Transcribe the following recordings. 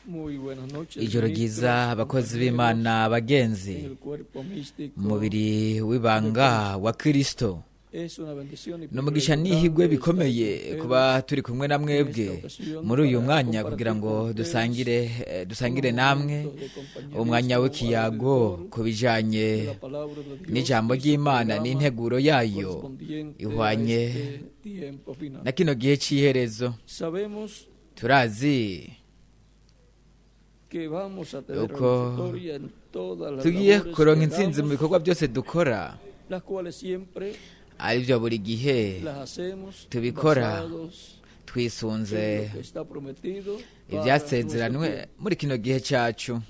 Muy buenas noches, Ijoro ryiza ministros, abakozi compañeros b'Imana en bagenzi el cuerpo místico umubiri de w'ibanga Cristo. wa Kristo. Es una bendición y Ni umugisha privilegio n'ihirwe grande estar con bikomeye kuba ustedes turi kumwe na en esta mwebwe ocasión muri uyu para mwanya kugira compartir ngo con ustedes dusangire dusangire unos namwe momentos de umwanya compañerismo w'ikiyago alrededor ku bijanye de la palabra de Dios n'ijambo y su ry'Imana programa n'integuro yayo correspondiente a ihwanye este tiempo final. na kino gihe c'iherezo. Sabemos Turazi que vamos a tener uko la victoria en todas las tugiye labores que kuronka intsinzi mu hagamos, bikorwa byose dukora, las cuales siempre arivyo buri gihe las hacemos tubikora basados twisunze en lo que está prometido para nuestro ibyasezeranwe tiempo. muri kino gihe cacu.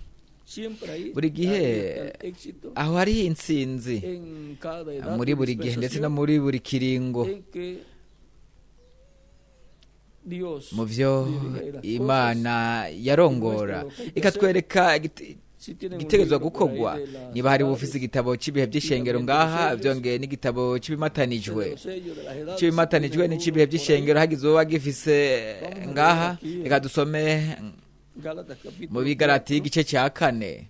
Siempre ahí, Buri ahí gihe está el éxito aho hariho intsinzi en cada edad muri y buri gihe ndetse no dispensación muri buri kiringo en que Dios mu vyo dirige las cosas. Imana Y muestra yarongora lo que hay que hacer. ikatwereka Si tienen un igitegerezwa libro por ahí gukorwa. de las Niba hari ufise edades igitabo c'ibihe y vy'ishengero también de los ngaha, sellos, vyongeye n'igitabo c'ibimatanijwe de los sellos de las edades, si c'ibimatanijwe tienen alguno n'ic'ibihe por ahí, vy'ishengero hagize uwo agifise vamos a leer ngaha, aquí reka en dusome Gálatas mu capítulo Bigarati 4. igice ca kane.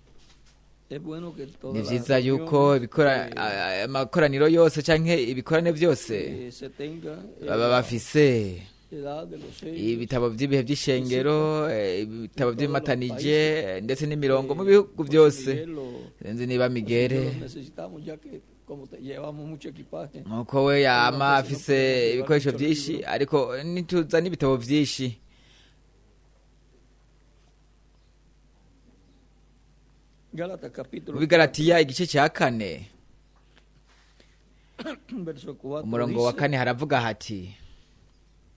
Es bueno que Ni todas las vyiza yuko reuniones amakoraniro yose canke ibikorane vyose se tenga en baba la bafise edad de los sellos ibitabo vy'ibihe y vy'ishengero, citas ibitabo en todos los vy'ibimatanije, países. ndetse n'imirongo mu bihugu José vyose. Miguel o Sinzi niba José yo los Migere necesitamos ya que como llevamos mucho equipaje, nkuko we yama algunas veces no afise podemos llevar ibikoresho muchos vyinshi, libros. ariko nituza n'ibitabo vyinshi. Gálatas Mu capítulo 4, Bigaratiya igice ca kane verso 4 umurongo wa dice, kane haravuga hati: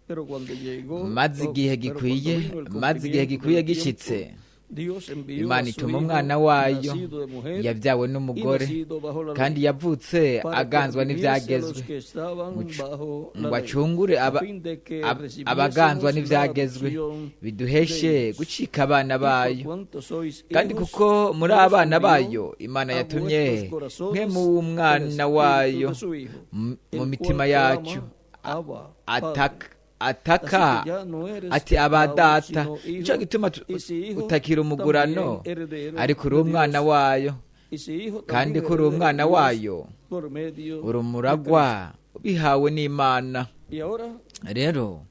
pero cuando llegó, maze oh, igihe pero cuando gikwiye, vino el maze igihe cumplimiento gikwiye del tiempo, gishitse, Dios envió Imana a su ituma Hijo umwana wayo nacido de mujer yavyawe y n'umugore nacido bajo la kandi ley, yavutse para que aganzwa redimiese a los n'ivyagezwe, que estaban bajo ngo la ley, acungure a fin de que abaganzwa recibiésemos la n'ivyagezwe, adopción de biduheshe hijos. gucika abana Y por bayo. cuanto sois Kandi hijos, kuko muri Dios abana envió bayo, Imana a yatumye vuestros mwe corazones mu el w'umwana espíritu wayo de su Hijo, mu el mitima cual yacu clama, Abba, Padre. ataka Así que ya no eres ati aba esclavo, data. sino Nico hijo, gituma y si hijo, utakira umugurano, también heredero ariko uri de umwana Dios. wayo, Y si hijo, kandi también ko uri heredero de umwana Dios wayo por medio uri de umuragwa Cristo. bihawe n'Imana. Y ahora, Rero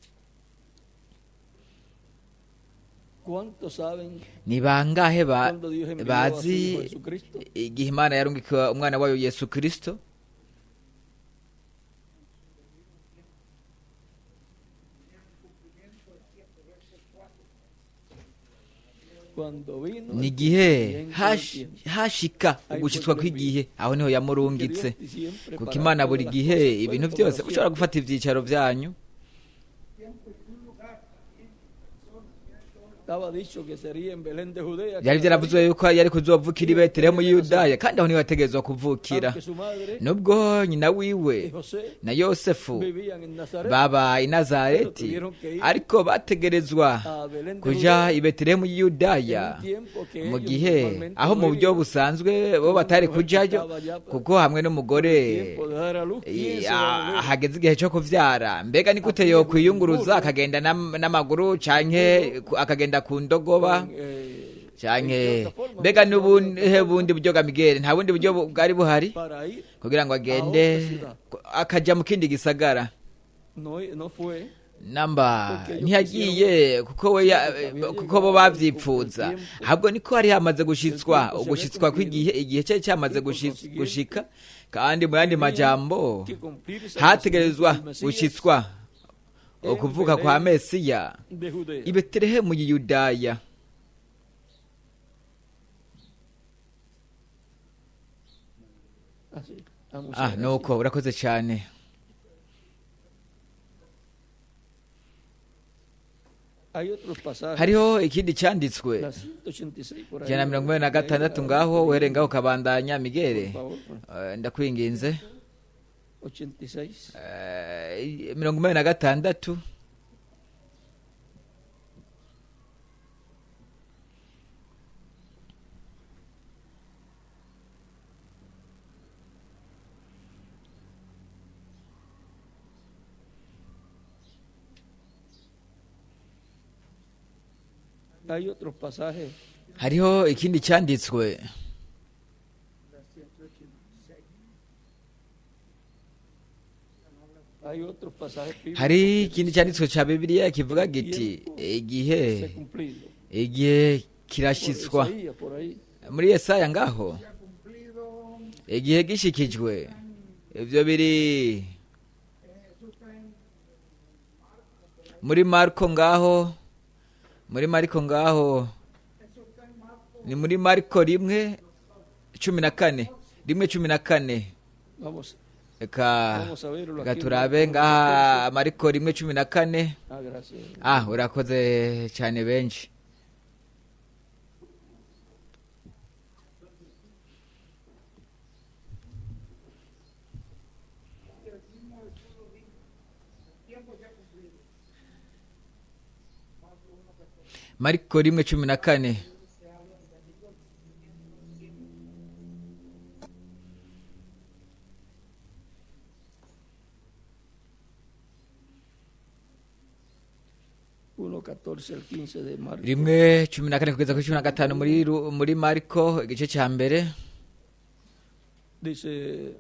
¿cuántos saben ni bangahe cuando Dios envió a su bazi Hijo Jesucristo? igihe Imana yarungika umwana wayo Yesu Kristo? Cuando vino Ni el igihe cumplimiento del tiempo. hashika Ahí fue ugushitswa que lo envió. kw'igihe, aho niho Que yamurungitse. Dios siempre Kuko para Imana todas buri las gihe cosas. Pueden ibintu tomar byose ushobora asiento. gufata ivyicaro vyanyu. Estaba dicho que sería en Belén de Judea que Vyari vyaravuzwe nacería, yuko yari kuzovukira i y Betelehemu tenía que y'Iyudaya, nacer. kandi aho niho yategerezwa kuvukira. Aunque su madre Nubwo nyina y wiwe José na Yosefu vivían en Nazaret, baba i pero Nazareti, tuvieron que ir ariko bategerezwa a Belén de kuja Judea i Betelehemu en y'Iyudaya un tiempo que mu ellos gihe normalmente aho no mu buryo irían. busanzwe bo Una batari mujer que kujayo, estaba ya kuko hamwe por el n'umugore tiempo de dar a luz, ¿quién se va a mover? hageze igihe cyo kuvyara, mbega ni gute A pie con un yokwiyunguruza burro, akagenda n'amaguru canke burro, akagenda ku ndogoba con, ¿en qué canke otra forma? mbega No había otra n'ubuhe forma bundi buryo bwa Migere? Nta bundi buryo bwari buhari para ir kugira ngo a agende otra ciudad. akaja mu kindi gisagara. No, no fue Namba porque ellos ntiyagiye quisieron, kuko we sino porque había kuko bo llegado el bavyipfuza, tiempo, ahubwo niko hari hamaze el gushitswa tiempo se había ugushitswa cumplido kw'igihe, igihe cyari cyamaze y por gushika. consiguiente Kandi mu yandi tenían majambo que cumplirse el nacimiento hategerezwa del Mesías gushitswa en ukuvuka kwa Belén Mesiya de i Judea. Betelehemu y'Iyudaya. Así, ah, muchas gracias. Nuko urakoze cyane. Hay otros pasajes, Hariho ikindi cyanditswe la 186 por ijana na ahí, mirongo ine na leer gatandatu a ngaho Miguel, uhereye ngaho ukabandanya por Migere. favor, Ndakwinginze. 86. 86. Hay otros pasajes. Hariho ikindi cyanditswe. Hay otros pasajes bíblicos Hari que ikindi cyanditswe cya Bibiliya kivuga giti igihe se ha cumplido. igihe Por kirashyitswa Isaías, por ahí. Muri Yesaya ngaho igihe gishikijwe ibyo biri muri Marko ngaho, muri Mariko ngaho, ni muri Mariko 1:14, 1:14. Vamos, Reka vamos a verlo reka aquí en turabe Marcos ngaha Mariko 1:14. 14. Ah, gracias. Ah, urakoze cyane benshi. Mariko 1:14. Uno, 14 al 15 de Marcos. 1:14 kugeza kuri 15 muri Mariko igice cya mbere. Dice,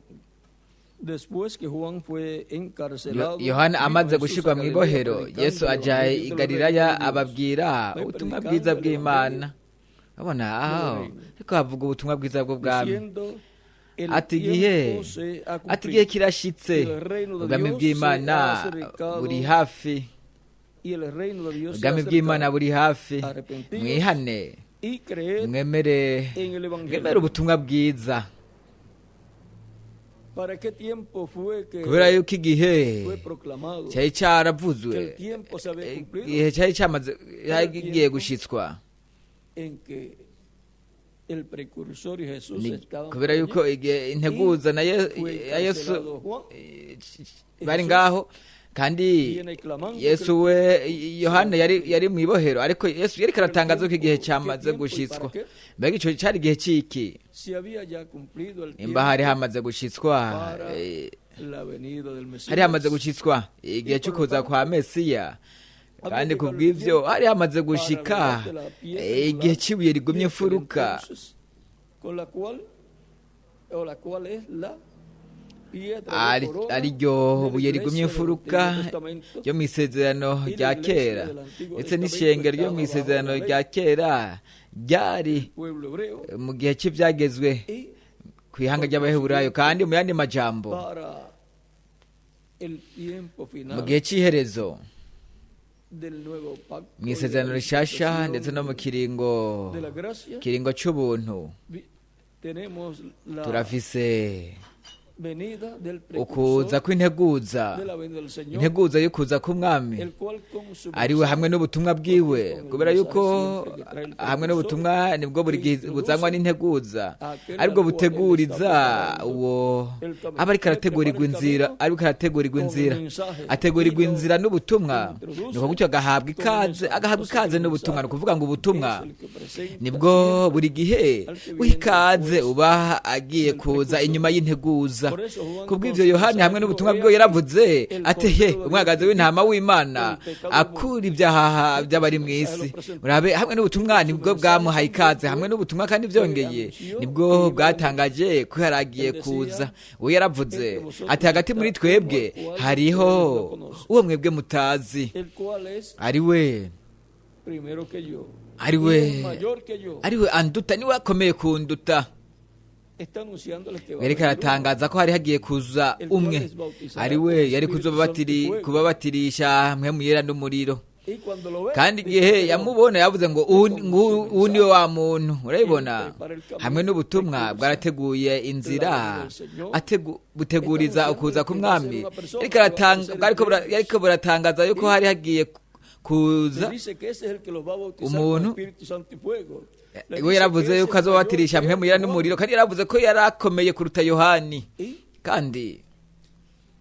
después que Juan fue encarcelado, Yohana vino amaze Jesús a gushirwa mu Galilea ibohero, predicando Yesu el aja evangelio i del Galilaya reino de Dios. ababwira ubutumwa bwiza bw'Imana. Abona aho ariko havuga ubutumwa bwiza bw'ubwami. Diciendo, el Ati igihe tiempo se ha ati igihe cumplido kirashitse, ubwami bw'Imana buri hafi, y el reino de Dios se ha ubwami bw'Imana acercado. buri hafi, Arrepentidos mwihane y creed mwemere en el mwemere evangelio. ubutumwa bwiza. ¿Para qué tiempo fue que Kubera yuko igihe fue proclamado cyari cyaravuzwe, que el tiempo se había cumplido igihe cyari cyamaze cyari kigiye gushitswa, en que el precursor y Jesús Ni- estaban kubera por yuko allí? igihe integuza na Fue ya Yesu encarcelado Juan, bari ngaho, kandi viene clamando Yesu we Yohana yari mu ibohero, ariko Yesu yariko aratangaza ko igihe cyamaze gushitswa. Mbega ico cyari igihe ciki? se había ya cumplido el Imba tiempo hari hamaze gushitswa para la venida del Mesías. hari hamaze gushitswa igihe cyo kuza kwa Mesiya, kandi kubw'ivyo hari hamaze gushika igihe c'ibuye rigumye imfuruka, Entonces, con la cual o la cual es la piedra de corona ariryo de la buye rigumye iglesia del imfuruka Antiguo Testamento ryo mu isezerano rya kera, ndetse n'ishengero ryo mu isezerano rya kera ryari pueblo hebreo mu gihe cy'ibyagezwe y ku ihanga ry'Abaheburayo, kandi mu yandi majambo para el tiempo mu final gihe cy'iherezo del nuevo pacto mu y la isezerano rishasha ndetse no mu kiringo de la gracia kiringo c'ubuntu tenemos la turafise venida del ukuza precursor kw'integuza, de la venida del Señor, integuza y'ukuza k'umwami el cual con su ariwe hamwe n'ubutumwa bwiwe, kubera yuko hamwe n'ubutumwa nibwo buri gihe buzangwa n'integuza, aribwo buteguriza uwo aba ariko arategurirwa inzira, ariko arategurirwa inzira, ategurirwa inzira n'ubutumwa, nuko gutyo agahabwa ikaze, agahabwa ikaze n'ubutumwa. Ni ukuvuga ngo ubutumwa nibwo buri gihe uha ikaze uba agiye kuza inyuma y'integuza. Kubw'ivyo Yohani hamwe n'ubutumwa bwe yaravuze ati he umwagazi w'intama w'Imana akura ibyaha by'abari mu isi. Murabe hamwe n'ubutumwa nibwo bwamuhaye ikaze, hamwe n'ubutumwa kandi byongeye nibwo bwatangaje ko yaragiye kuza. We yaravuze ati hagati muri twebwe hariho uwo mwebwe mutazi, el cual es ari we primero que yo ari y we es mayor que yo. ari we anduta, niwe akomeye kunduta. Está anunciándoles que va a Yariko venir uno, aratangaza ko hari hagiye kuza umwe ari we yari kuzobabatirisha mpwemu yera n'umuriro. y cuando lo ve, Kandi dice, igihe "Pero yamubona yavuze ngo uwu niwe wa muntu. Urabibona hamwe n'ubutumwa bwarateguye inzira, buteguriza ukuza k'umwami. Yariko aratanga- bwariko buratangaza yuko hari hagiye kuza le dice que ese es el que los va a bautizar con umuntu. Espíritu Santo y fuego. Le We dice yaravuze que ese yuko es mayor azobatirisha que mpwemu yera Juan. n'umuriro, kandi yaravuze ko yarakomeye kuruta Yohani, Y kandi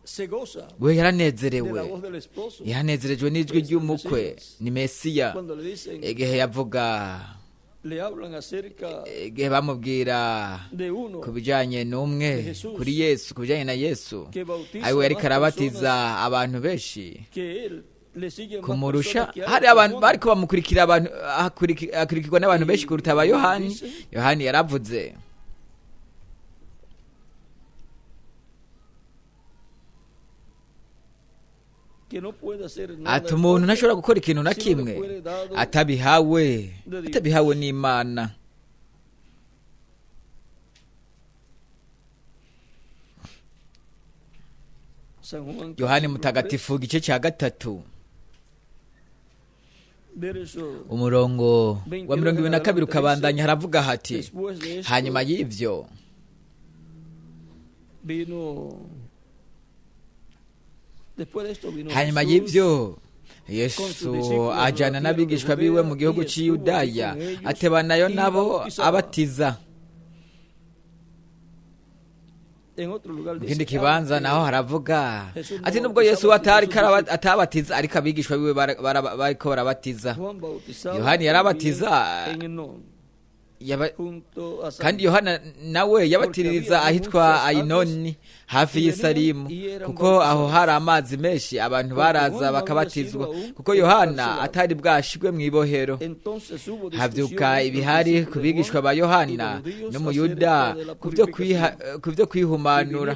se goza we de la yaranezerewe, voz del esposo yaranezerejwe n'ijwi ry'umukwe, ni Mesiya. cuando le dicen, Igihe yavuga, le hablan acerca igihe bamubwira de uno ku bijanye n'umwe, kuri Yesu, ku bijanye na Yesu, que bautiza ariwe yariko más arabatiza personas abantu benshi que él Le siguen más Kumurusha personas que hay hari en el abantu mundo. bariko bamukurikira, abantu akurikirwa n'abantu benshi kuruta aba Yohani. Yohani yaravuze Que no puede hacer nada ati umuntu el hombre ntashobora gukora ikintu na si no le kimwe fuere dado atabihawe n'Imana. San Juan Yohani capítulo Mutagatifu igice cya 3, 3, verso umurongo wa 22 ukabandanya, haravuga hati: Después de esto hanyuma y'ivyo vino después de esto vino hanyuma Jesús y'ivyo Yesu ajana n'abigishwa biwe mu gihugu c'Iyudaya, atebanayo nabo abatiza. En otro lugar Mu dice, kindi kibanza aunque naho haravuga ati nubwo Yesu atari atabatiza, ariko abigishwa biwe bariko barabatiza. Juan bautizaba Yohani yarabatiza, también en Enón, junto a San kandi Yohana nawe yabatiririza ahitwa Ayinoni hafi y'Isalimu, kuko aho hari amazi menshi, abantu baraza bakabatizwa, kuko Yohana atari bwashigwe mu ibohero. Entonces hubo discusión Havyuka entre los ibihari discípulos ku de bigishwa Juan ba y los Yohana judíos n'Umuyuda acerca de la ku byo kwiha- purificación. ku byo kwihumanura.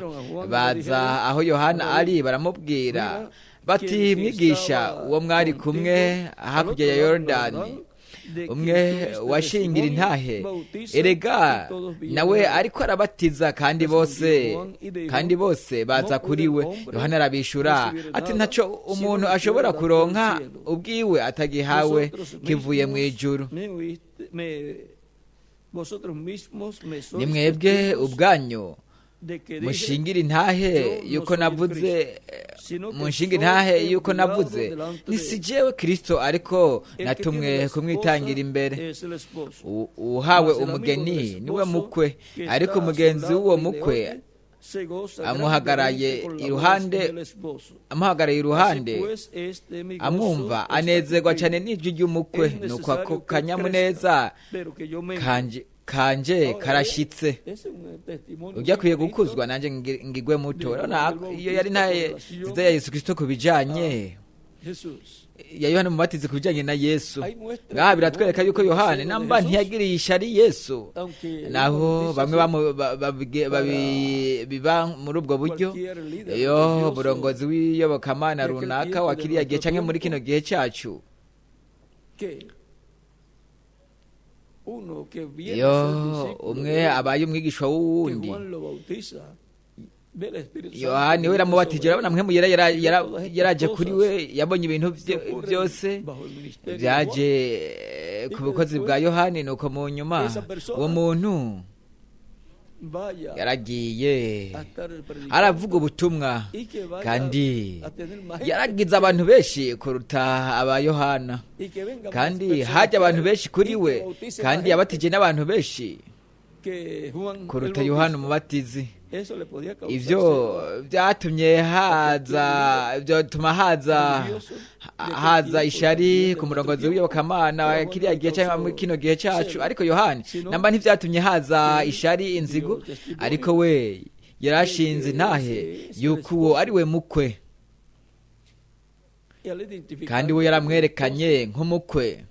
Baza aho Yohana ari, baramubwira bati: mwigisha, uwo mwari kumwe hakurya ya Yorodani, umwe washingira intahe, erega nawe ariko arabatiza, kandi bose baza kuri we. Yohana arabishura ati: ntaco umuntu ashobora kuronka ubwiwe atagihawe Vosotros kivuye mu mismos ijuru. me oíste- vosotros mismos me sois Ni mwebwe testigos ubwanyu de que dije, mushingira intahe Yo no yuko soy el navuze, sino que mushinga soy intahe yuko enviado navuze delante ni de si él. jewe Kristo, ariko El que tiene natumwe la kumwitangira esposa imbere. es el esposo. Uhawe Mas el amigo umugeni del niwe esposo mukwe, que ariko está a su umugenzi lado w'uwo y le mukwe oye, se goza amuhagaraye grandemente con la voz iruhande del esposo. amuhagaraye Así iruhande pues, este mi gozo amwumva, está anezerwa cumplido. cyane n'ijwi ry'umukwe. Es Nuko ako necesario que kanyamuneza crezca, pero que yo mengue. kanje Ahora, karashitse. ese es un testimonio Ujya akwiye muy bonito gukuzwa, nanjye ngigwe muto. de Urabona Juan el iyo yari Bautista ntaye con relación nziza ya Yesu Kristo ku bijanye Jesús. ya Yohana Umubatizi ku bijanye na Yesu. Ahí muestra Ngaha que biratwereka Juan yuko el Yohana celo de namba Jesús, ntiyagiriye ishari Yesu, aunque él naho bautiza bamwe así, biba muri ubwo buryo. cualquier líder Iyo religioso umurongozi w'iyobokamana de aquel runaka tiempo, wa de kiriya gihe nuestro canke muri tiempo, kino gihe cacu, que uno que viene iyo a ser discípulo umwe de él, abaye umwigishwa que w'uwundi, Juan lo bautiza, ve el Espíritu Santo Yohani we venir yaramubatije, sobre urabona él. mpwemu yera Y ve todas estas yaraje kuri cosas we, yabonye ibintu que ocurren byose bajo el ministerio de byaje Juan, ku y que bukozi bwa después Yohani. Nuko mu nyuma esa persona uwo muntu vaya yaragiye a estar predicando aravuga ubutumwa, y que vaya kandi a tener más gente yaragize que abantu él, benshi kuruta aba Yohana, y que venga más kandi personas haje que abantu él, benshi kuri y que we, bautice más kandi gente yabatije n'abantu benshi que Juan el kuruta Yohana Bautista. Umubatizi. Eso le podía causar Ivyo celo byatumye a haza cualquier líder byatuma haza religioso de aquel haza tiempo y ishari también de ku nuestro murongozi tiempo. w'iyobokamana Pero wa Juan no kiriya le gihe cyangwa muri causó kino gihe cyacu, celo, ariko Yohani sino namba ntivyatumye haza que él ishari inzigo, dio testimonio ariko we de yarashinze que intahe ese es el yuko uwo esposo. ari we mukwe, Y al kandi identificarlo we como el esposo, yaramwerekanye nk'umukwe.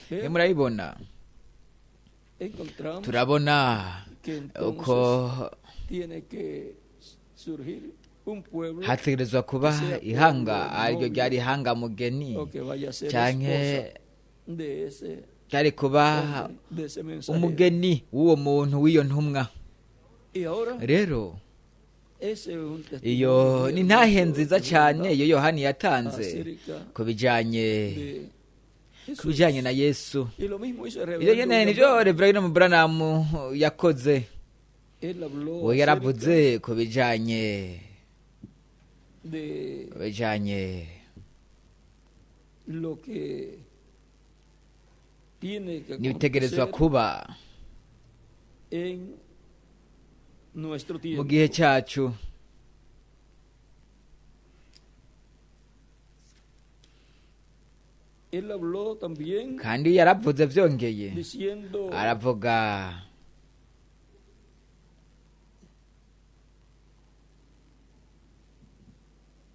¿ve? Mwe murabibona, Encontramos turabona que uko entonces tiene que surgir un pueblo hategerezwa que kuba sea ihanga, pueblo ariryo novio ryari ihanga mugeni, o que vaya a ser canke esposa de ese ryari kuba hombre, de ese mensajero. umugeni w'uwo muntu, w'iyo ntumwa. Y ahora Rero ese es un iyo testimonio muy ni intahe hermoso nziza que Juan cyane da iyo Yohani yatanze acerca ku bijanye de ku bijanye na Jesús. Yesu. Y lo mismo hizo el Ibyo reverendo nyene William nivyo Branham. Reverend Branham yakoze. Él habló We acerca yaravuze ku bijanye de ku bijanye lo que tiene que n'ibitegerezwa acontecer kuba en nuestro mu gihe tiempo. cyacu. Él habló también Kandi yaravuze vyongeye diciendo aravuga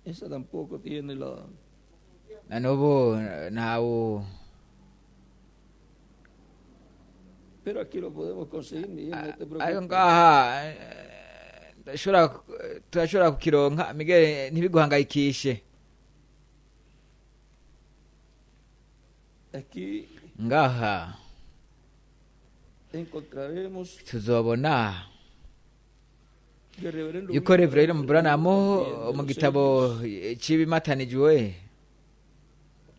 esa tampoco tiene la Na n'ubu ntawo. Pero aquí lo podemos conseguir, Miguel, no te Ariko preocupes. ngaha turashobora kukironka, Miguel, ntibiguhangayikishe. Aquí Ngaha encontraremos tuzobona que el reverendo yuko William Reverend Branham Branham también de mu los gitabo sellos c'ibimatanijwe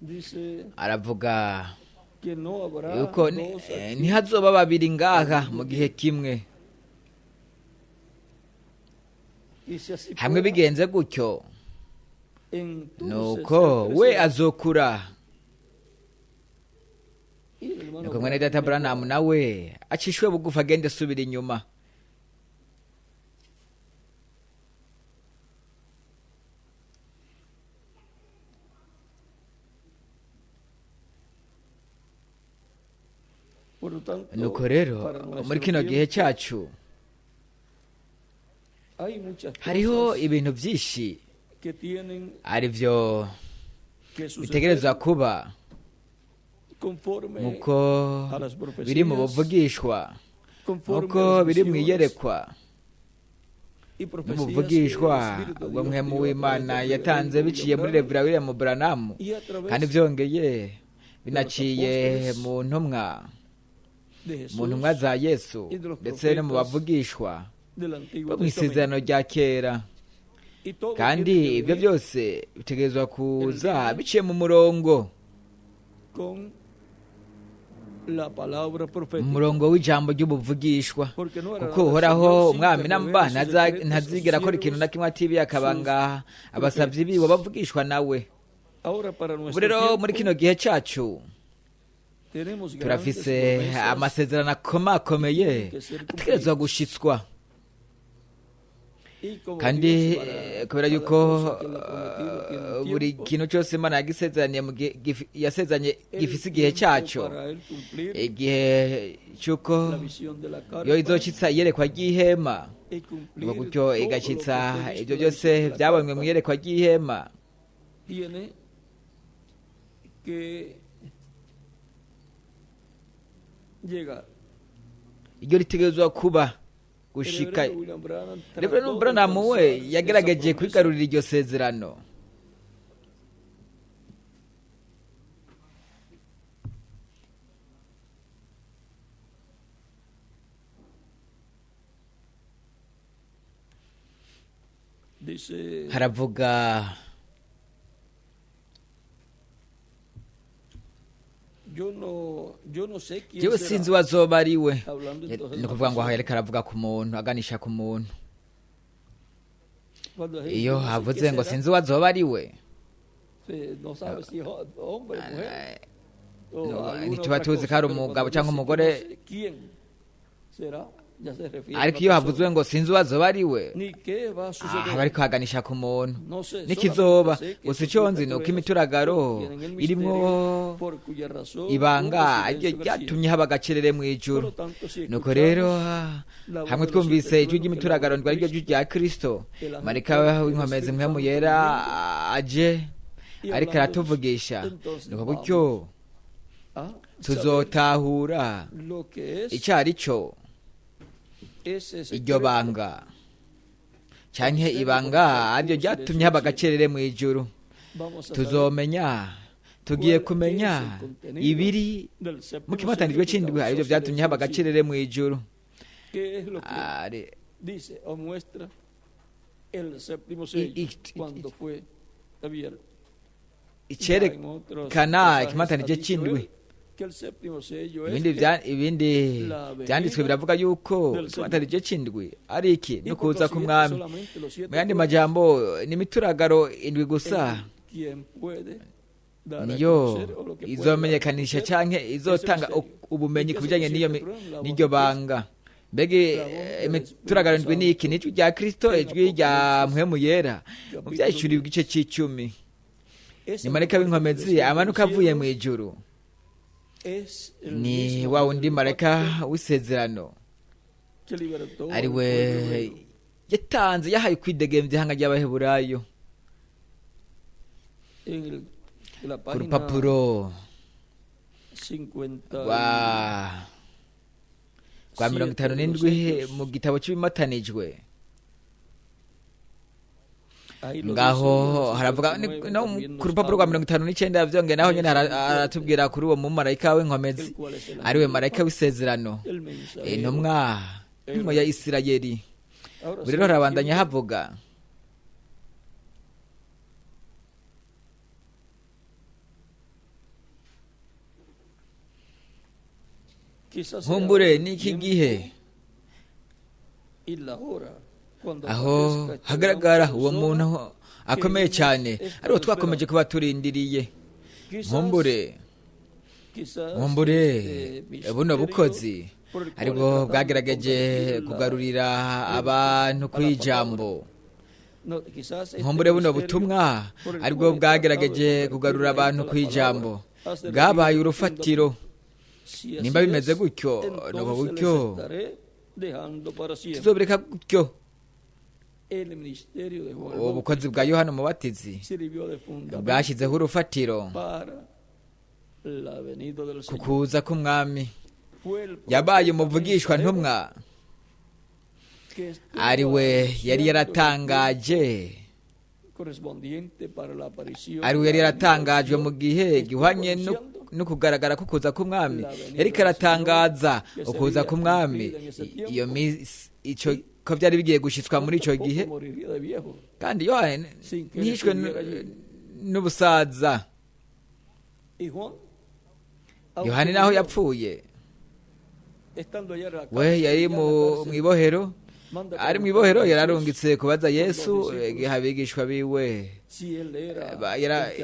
dice aravuga que no habrá yuko dos aquí ntihazoba babiri ngaha mu gihe kimwe. Y si así Hamwe fuera, bigenze gutyo, entonces nuko él we crecerá. azokura, Y el hermano nuko mwene Branham data Branham menguará. nawe acishwe bugufi agende asubira inyuma. Por lo tanto, Nuko rero para muri nuestro kino gihe tiempo cyacu hay muchas hariho cosas ibintu byinshi que tienen arivyo que suceder bitegerezwa kuba conforme nkuko a las biri mu profecías, buvugishwa, conforme a nkuko las biri mu visiones iyerekwa y profecías que el n'umuvugishwa Espíritu de ubwo Dios mwemu dio a través w'Imana del yatanze reverendo biciye William muri Branham Reverend William Branham, y a kandi través byongeye binaciye apóstoles mu ntumwa, de mu ntumwa Jesús za Yesu y de los ndetse no mu profetas bavugishwa del bo Antiguo mu isezerano Testamento. rya kera. Y todo Kandi tiene que ibyo venir byose bitegerezwa kuza biciye mu murongo, con la palabra mu profética. murongo w'ijambo ry'ubuvugishwa, Porque no hará kuko nada el Uhoraho Señor sin umwami que namba revele sus secretos a sus ntazigera akora ikintu na siervos, kimwe atibiye akabanga sus abasavyi biwe profetas. bavugishwa nawe. Ahora para Ubu nuestro rero muri tiempo kino gihe cacu tenemos grandes turafise promesas amasezerano akomakomeye que tienen que ser ategerezwa cumplidas. gushitswa. Y como Kandi Dios para kubera cada yuko cosa que él ha prometido tiene un buri tiempo, kintu cyose Imana yagisezeraniye mu gihe yasezeranye el gifise igihe tiempo cyaco, para él cumplir igihe cy'uko la visión de la yo carpa izocitsa iyerekwa ry'ihema, y ngo cumplir gutyo todo lo que igacitsa fue visto ibyo en la byose visión de la byabonywe mu carpa iyerekwa ry'ihema, tiene que llegar. Iryo ritegerezwa kuba El gushika. reverendo William Branham Reverend trató de Branham we alcanzar esa yagerageje promesa. kwigarurira iryo sezerano. Dice, Haravuga, yo no sé quién jewe será. sinzi uwazoba ari we. Hablando entonces Ni de una ukuvuga ngo aho persona. yariko aravuga ku muntu, aganisha ku muntu. Cuando la gente Iyo no sé havuze quién ngo será, sinzi uwazoba ari we, no sabe si es hombre, mujer o no, alguna ntituba otra tuzi ko cosa, ari pero umugabo cuando cyangwa dice umugore. no sé quién será, ya se refiere a Ariko una iyo persona. havuzwe ngo sinzi uwazoba ari we, Ni qué va a suceder. aba ariko haganisha ku muntu No sé, n'ikizoba. solamente sé que Gusa esos icyo nzi ni uko truenos imituragaro tienen el irimwo misterio por cuya razón hubo ibanga ariryo silencio en el cielo. ryatumye haba agacerere mu Por ijuru. lo tanto, si Nuko rero escuchamos la voz hamwe de los twumvise siete ijwi truenos, que es la voz ry'imituragaro de ndwi ariryo Cristo, jwi rya Kristo, el ángel marayika del w'inkomezi Espíritu mpwemu Santo yera viniendo aje y ariko hablándonos, aratuvugisha, entonces nuko vamos gutyo a saber tuzotahura lo que es icyo ari cyo ese iryo secreto banga canke ibanga ariryo ryatumye haba agacerere mu ijuru. Vamos a saber Tuzomenya, tugiye cuál es kumenya el contenido ibiri del mu séptimo kimatanijwe sello que c'indwi causó arivyo vyatumye silencio haba en el cielo. agacerere mu ijuru. ¿Qué es lo que dice o muestra el séptimo sello cuando fue abierto? Ya en otros Icerekana pasajes ha ikimatanije dicho c'indwi. él que el séptimo sello es Ibindi que ibindi la vyanditswe venida biravuga yuko del Señor. ikimatanije c'indwi ari iki Y no por kuza consiguiente k'umwami. solamente los siete Mu yandi truenos majambo ni imituragaro indwi gusa es quien puede dar a niyo conocer o lo que puede dar a izomenyekanisha conocer canke ese izotanga misterio. ubumenyi ¿Y qué ku son bijanye los n'iyo siete truenos? La voz n'iryo de Cristo, banga. Mbega la voz del imituragaro Espíritu indwi ni iki? Santo Ni ijwi rya Kristo, en ijwi rya Apocalipsis mpwemu yera mu capítulo vyahishuriwe 10. igice c'icumi. Es Ni el marayika ángel que w'inkomezi desciende de los amanuka avuye mu cielos, ijuru, es el ni mismo wa ángel wundi del marayika pacto w'isezerano que libertó ari al we pueblo hebreo. yatanze yahaye kwidegemvya ihanga ry'Abaheburayo. En el Ku rupapuro rwa 57 mu gitabo cy'ibimatanijwe, ngaho haravuga no ku rupapuro rwa 59 byongeye, naho nyine aratubwira kuri uwo mumarayika w'inkomezi, ariwe marayika w'isezerano, intumwa ya Isirayeli. Ubu rero harabandanya havuga nkumbure n'iki gihe aho hagaragara uwo muntu akomeye cyane, ariwo twakomeje kuba turindiriye. Nkumbure buno bukozi aribwo bwagerageje kugarurira abantu ku ijambo. Nkumbure buno butumwa aribwo bwagerageje kugarura abantu ku ijambo, bwabaye urufatiro. Nimba bimeze gutyo, nuko gutyo tuzobireka gutyo. Ubukozi bwa Yohana Umubatizi bwashyizeho urufatiro ku kuza k'umwami. Yabaye umuvugishwa ntumwa, ari we yari yaratangaje, ari we yari yaratangajwe mu gihe gihwanye no kugaragara ko kuza k'umwami. Yari karatangaza ukuza k'umwami iyo icyo ko byari bigiye gushyitswa muri icyo gihe. Kandi Yohana ntiyishwe n'ubusaza. Yohana naho yapfuye, we yari mu ibohero, ari mu ibohero yararungitse kubaza Yesu igihe abigishwa biwe,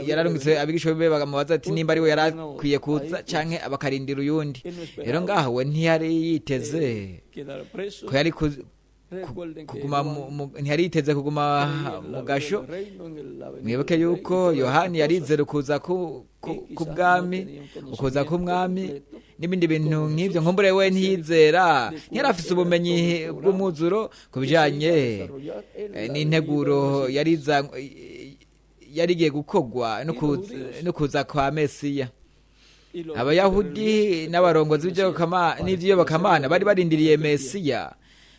yararungitse abigishwa biwe bakamubaza ati nimba ari we yarakwiye kuza canke bakarindira uyundi. Rero ngaho we ntiyari yiteze ko yari kuguma, ntiyari yiteze kuguma mu gasho. Mwibuke yuko Yohani yarizera ukuza k'ubwami, ukuza k'umwami n'ibindi bintu nk'ibyo. Nkumbure we ntiyizera, ntiyari afise ubumenyi bw'umwuzuro ku bijanye n'integuro yari igiye gukorwa no kuza kwa Mesiya. Abayahudi n'abarongozi n'iby'iyobokamana bari barindiriye Mesiya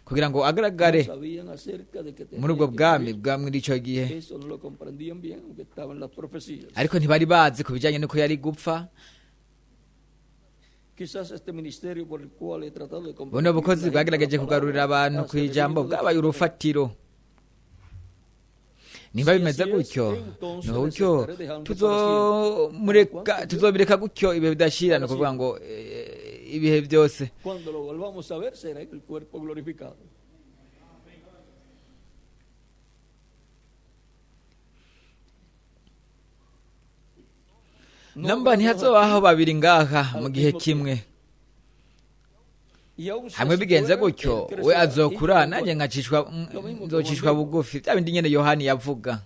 kugira ngo agaragare muri ubwo bwami bwa muri icyo gihe, ariko ntibari bazi ku bijyanye n'uko yari gupfa. Buno bukozi bwagerageje kugarurira abantu ku ijambo bwabaye urufatiro. Nimba bimeze gutyo, ni gutyo tuzobireka gutyo ibihe bidashira, ni ukuvuga ngo ibihe byose. Namba ntihazobaho babiri ngaha mu gihe kimwe. Hamwe bigenze gutyo, we azokura nanjye nzocishwa bugufi. Bya bindi nyene Yohani yavuga.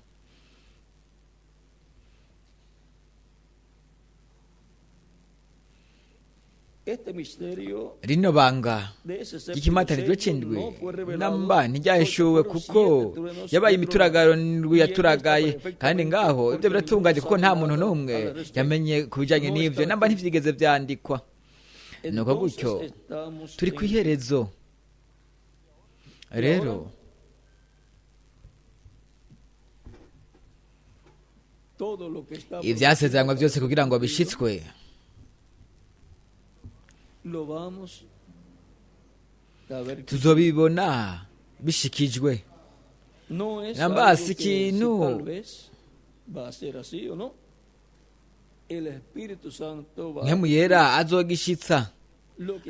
Rino banga ry'ikimatanijwe c'indwi namba ntiryahishuwe kuko yabaye imituragaro ndwi yaturagaye, kandi ngaho ibyo biratunganye kuko nta muntu n'umwe yamenye ku bijanye n'ivyo, namba ntivyigeze vyandikwa. Nuko gutyo turi ku iherezo. Rero ivyasezeranywe byose kugira ngo bishitswe tuzobibona bishikijwe. Namba si ikintu Mpwemu Yera azogishitsa,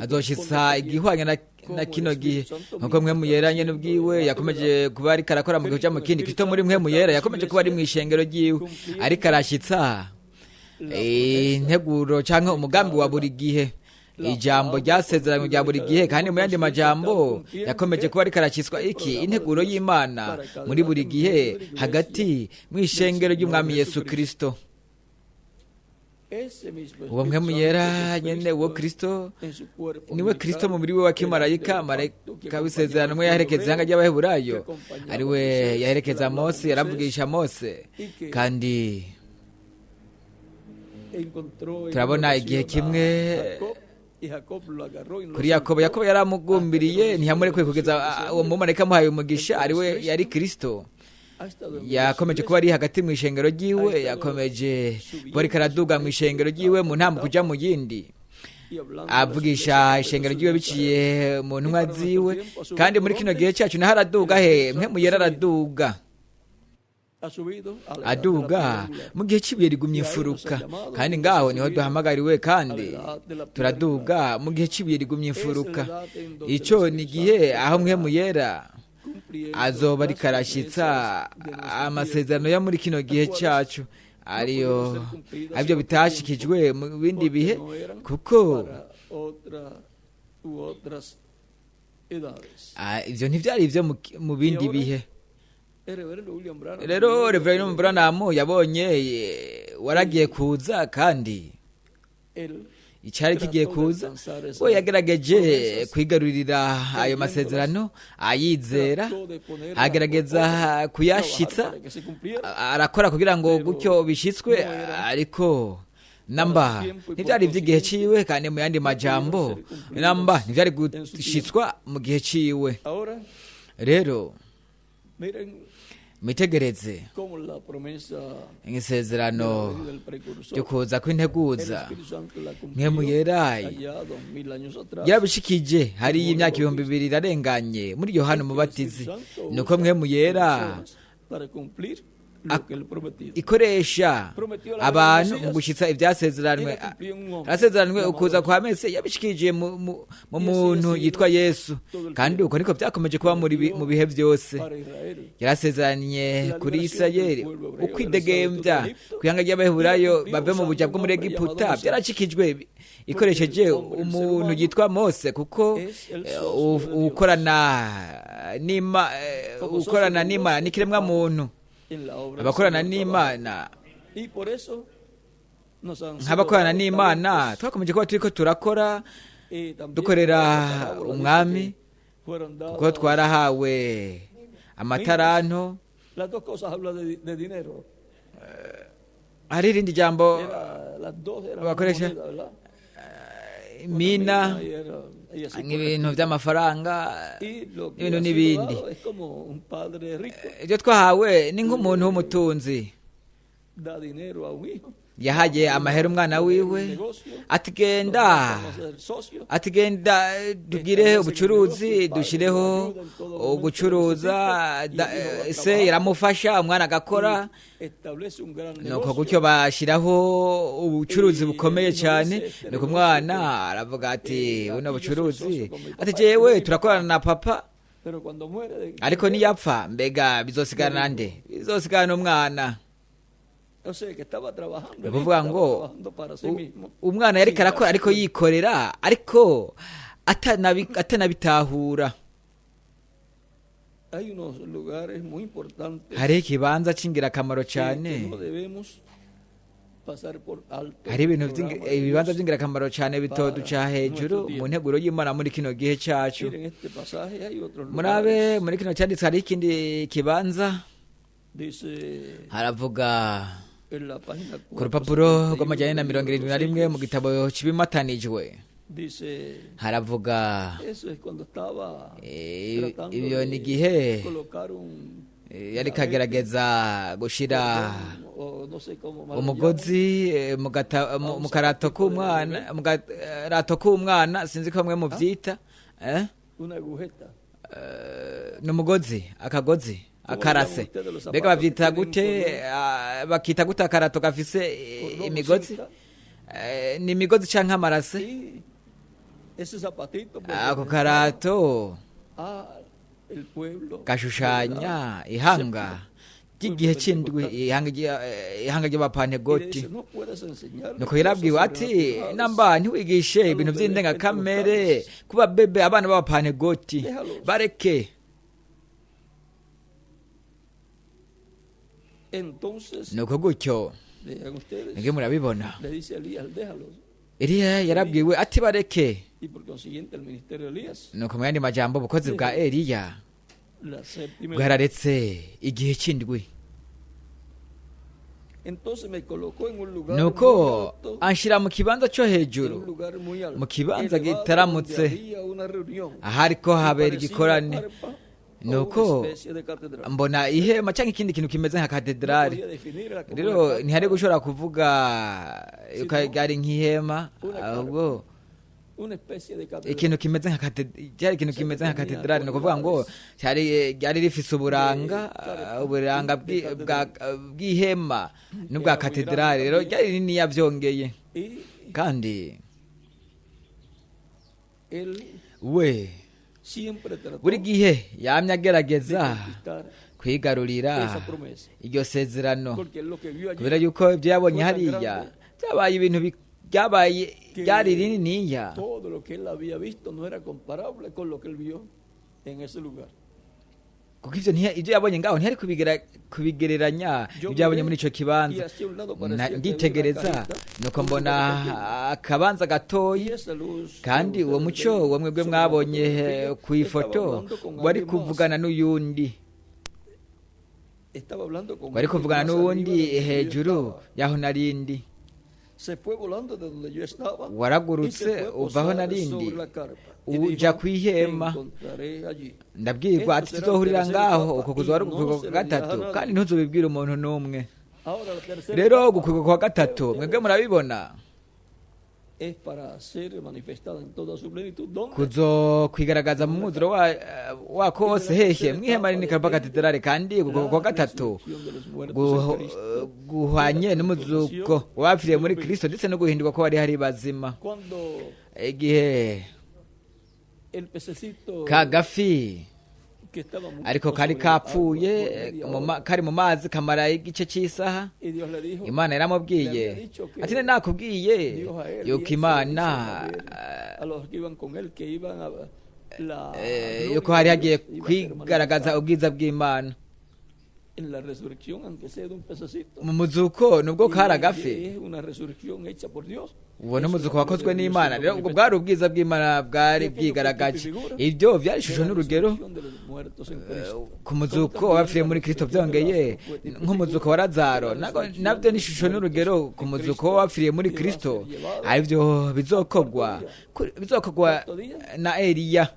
azoshitsa igihwanye na kino gihe, nkuko Mpwemu Yera nyene ubwiwe yakomeje kuba ariko arakora mu gihe ca mu kindi. Kristo muri Mpwemu Yera yakomeje kuba ari mw'ishengero ryiwe, ariko arashitsa integuro canke umugambi wa buri gihe, ijambo ryasezeranywe rya buri gihe. Kandi mu yandi majambo yakomeje kuba ariko arashyitswa iki integuro y'Imana muri buri gihe hagati mw'ishengero ry'Umwami Yesu Kristo. Uwo Mpwemu Yera nyene uwo Kristo niwe Kristo mubiri we wa kimarayika, marayika w'isezerano umwe yaherekeza ihanga ry'Abaheburayo, ari we yaherekeza Mose, yaravugisha Mose, kandi Turabona igihe kimwe kuri Yakobo. Yakobo yaramugumbiriye, ntiyamurekuye kugeza uwo mumarayika amuhaye umugisha, ariwe yari Kristo. Yakomeje kuba ari hagati mu ishengero ryiwe, yakomeje kuba ariko araduga mu ishengero ryiwe mu ntambuko ujya mu yindi, avugisha ishengero ryiwe biciye mu ntumwa ziwe. Kandi muri kino gihe cyacu naho araduga he mwe muyera, araduga, aduga mu gihe cy'ibuye rigumye imfuruka. Kandi ngaho niho duhamagariwe, kandi turaduga mu gihe cy'ibuye rigumye imfuruka. Icyo ni igihe aho mwe muyera azoba ariko arashyitsa amasezerano yo muri kino gihe cyacu, ariyo aribyo bitashikijwe mu bindi bihe, kuko ibyo ntibyari ibyo mu bindi bihe. Rero Reverend Branham yabonye waragiye kuza, kandi icyari kigiye kuza. We yagerageje kwigarurira ayo masezerano ayizera, agerageza kuyashitsa, arakora kugira ngo gutyo bishyitswe, ariko namba ntibyari iby'igihe ciwe. Kandi mu yandi majambo, namba ntibyari gushitswa mu gihe ciwe. Rero mwitegereze nk'isezerano ryo kuza kw'integuza mwe yeraye yarabishikije hariyo imyaka 2000 irarenganye muri Yohana Umubatizi. Nuko mwe muyera ikoresha abantu mu gushyitsa ibyasezeranwe. Arasezeranwe ukuza kwa Mesiya, yabishikije mu muntu yitwa Yesu. Kandi uko niko byakomeje kuba mu bihe byose. Yarasezeranye kuri Isirayeli ukwidegembya ku ihanga ry'Abaheburayo bave mu buja bwo muri Egiputa, byaracikijwe ikoresheje umuntu yitwa Mose, kuko ukorana n'Imana n'ikiremwa muntu, abakorana n'Imana nk'abakorana n'Imana twakomeje kuba turiko turakora, dukorera umwami, kuko twarahawe amataranto. Hari irindi jambo bakoresha, mina, nk'ibintu by'amafaranga, ibintu n'ibindi. Ibyo twahawe ni nk'umuntu w'umutunzi yahaye amahera umwana wiwe, atigenda, atigenda tugire ubucuruzi, dushyireho ugucuruza. Se yaramufasha, umwana agakora, nuko gutyo bashyiraho ubucuruzi bukomeye cyane. Nuko umwana aravuga ati: "Buno bucuruzi," ati, "jewe turakorana na papa." Ariko niyapfa, mbega bizosigana nde? Bizosigana umwana. Ni ukuvuga ngo umwana yariko arakora, ariko yikorera, ariko atanabitahura. Hariho ikibanza c'ingirakamaro cyane, hari ibintu ibibanza by'ingirakamaro cyane bitoduca hejuru mu nteguro y'Imana muri kino gihe cyacu. Murabe muri kino cyanditswe, hariho ikindi kibanza. Haravuga ku rupapuro rw'471 mu gitabo cy'ibimatanijwe, haravuga ibyo ni igihe yari kagerageza gushyira umugozi mu karato k'umwana, mu karato k'umwana, sinzi ko bamwe mubyita ni umugozi, akagozi, akarase. Mbega babyita gute? Bakita gute akarato gafise imigozi? Ni imigozi cyangwa amarase? Ako karato gashushanya ihanga ry'igihe cy'indwi, ihanga ry'abapantegoti. Nuko yarabwiwe ati: "Namba ntiwigishe ibintu by'indengakamere kuba bebe, abana b'abapantegoti, bareke." Nuko gutyo nibwo murabibona, Eliya yarabwiwe ati: "Bareke." Nuko mu yandi majambo, ubukozi bwa Eliya bwararetse igihe cy'indwi. Nuko anshyira mu kibanza cyo hejuru, mu kibanza gitaramutse, ahariko habera igikorane. Nuko mbona ihema cyangwa ikindi kintu kimeze nka katedrali. Rero ntihari gushobora kuvuga yuko ari nk'ihema, ahubwo ikintu kimeze nka cyari ikintu kimeze nka katedrali. Ni ukuvuga ngo cyari rifise uburanga bw'ihema n'ubwa katedrali. Rero ryari rinini yabyongeye, kandi we buri gihe yamye agerageza kwigarurira iryo sezerano, kubera yuko ibyo yabonye hariya byabaye ibintu byabaye byari rininiya. Kuko ibyo yabonye ngaho ntiyari kubigereranya ibyo yabonye muri icyo kibanza. Nditegereza, nuko mbona akabanza gatoyi, kandi uwo muco uwo mwebwe mwabonye ku ifoto wari kuvugana n'uyundi, wari kuvugana n'uwundi hejuru y'aho narindi. Waragurutse uvaho narindi uja ku ihema. Ndabwirwa ati tuzohurira ngaho, uko kuzoba ari ugukwegwa kwa gatatu, kandi ntuzobibwire umuntu n'umwe. Rero ugukwegwa kwa gatatu mwebwe murabibona kuzo kwigaragaza mu mwuzuro wako wose hehe mwihema rinini karpa katedrale. Kandi ugukwegwa kwa gatatu guhwanye n'umuzuko wabapfiriye muri Kristo, ndetse no guhindurwa ko bari hari bazima. Igihe kagafi ariko kari kapfuye kari mu mazi kamara igice cy'isaha, Imana yaramubwiye ati nakubwiye yuko Imana yuko hari hagiye kwigaragaza ubwiza bw'Imana mu muzuko, nubwo kari agafi. Uwo ni umuzuko wakozwe n'Imana. Rero ubwo bwari ubwiza bw'Imana bwari bwigaragaje. Ibyo byari ishusho n'urugero ku muzuko wabapfiriye muri Kristo. Byongeye nk'umuzuko wa Lazaro, nabyo ni ishusho n'urugero ku muzuko wabapfiriye muri Kristo, aribyo bizokorwa na Eliya,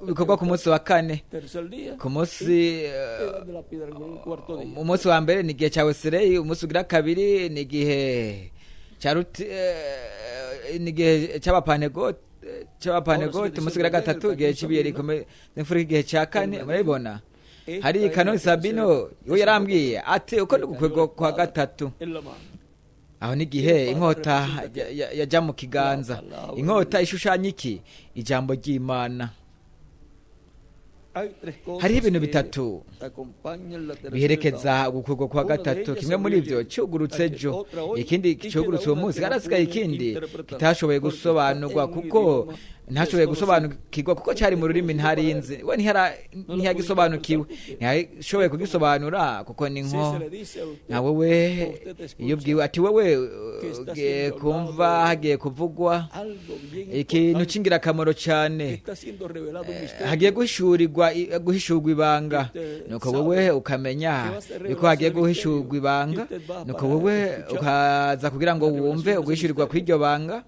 bikorwa ku munsi wa kane. Ku munsi umunsi wa mbere ni igihe cya Wesereyi, umunsi ugira kabiri ni igihe cya ni igihe cy'abapanegote, umunsi ugira gatatu igihe cy'ibuye rikomeye imfura, igihe cya kane. Murabibona hari Kanoni Sabino we yarambwiye ati uko ni ugukwegwa kwa gatatu. Aho n'igihe inkota yajya mu kiganza. Inkota ishushanya iki? Ijambo ry'Imana. Hariho ibintu bitatu biherekeza ugukwegwa kwa gatatu. Kimwe muri ibyo cyugurutse ejo, ikindi cyugurutse uwo munsi, harasigaye ikindi kitashoboye gusobanurwa kuko ntashoboye gusobanukirwa kuko cyari mu rurimi ntarinzi. We ntiyagisobanukiwe, ntiyashoboye kugisobanura kuko ni nko nka wowe iyo ubwiwe ati wowe ugiye kumva hagiye kuvugwa ikintu cy'ingirakamaro cyane, hagiye guhishurwa ibanga, nuko wowe ukamenya yuko hagiye guhishurwa ibanga, nuko wowe ukaza kugira ngo wumve uguhishurirwa kw'iryo banga.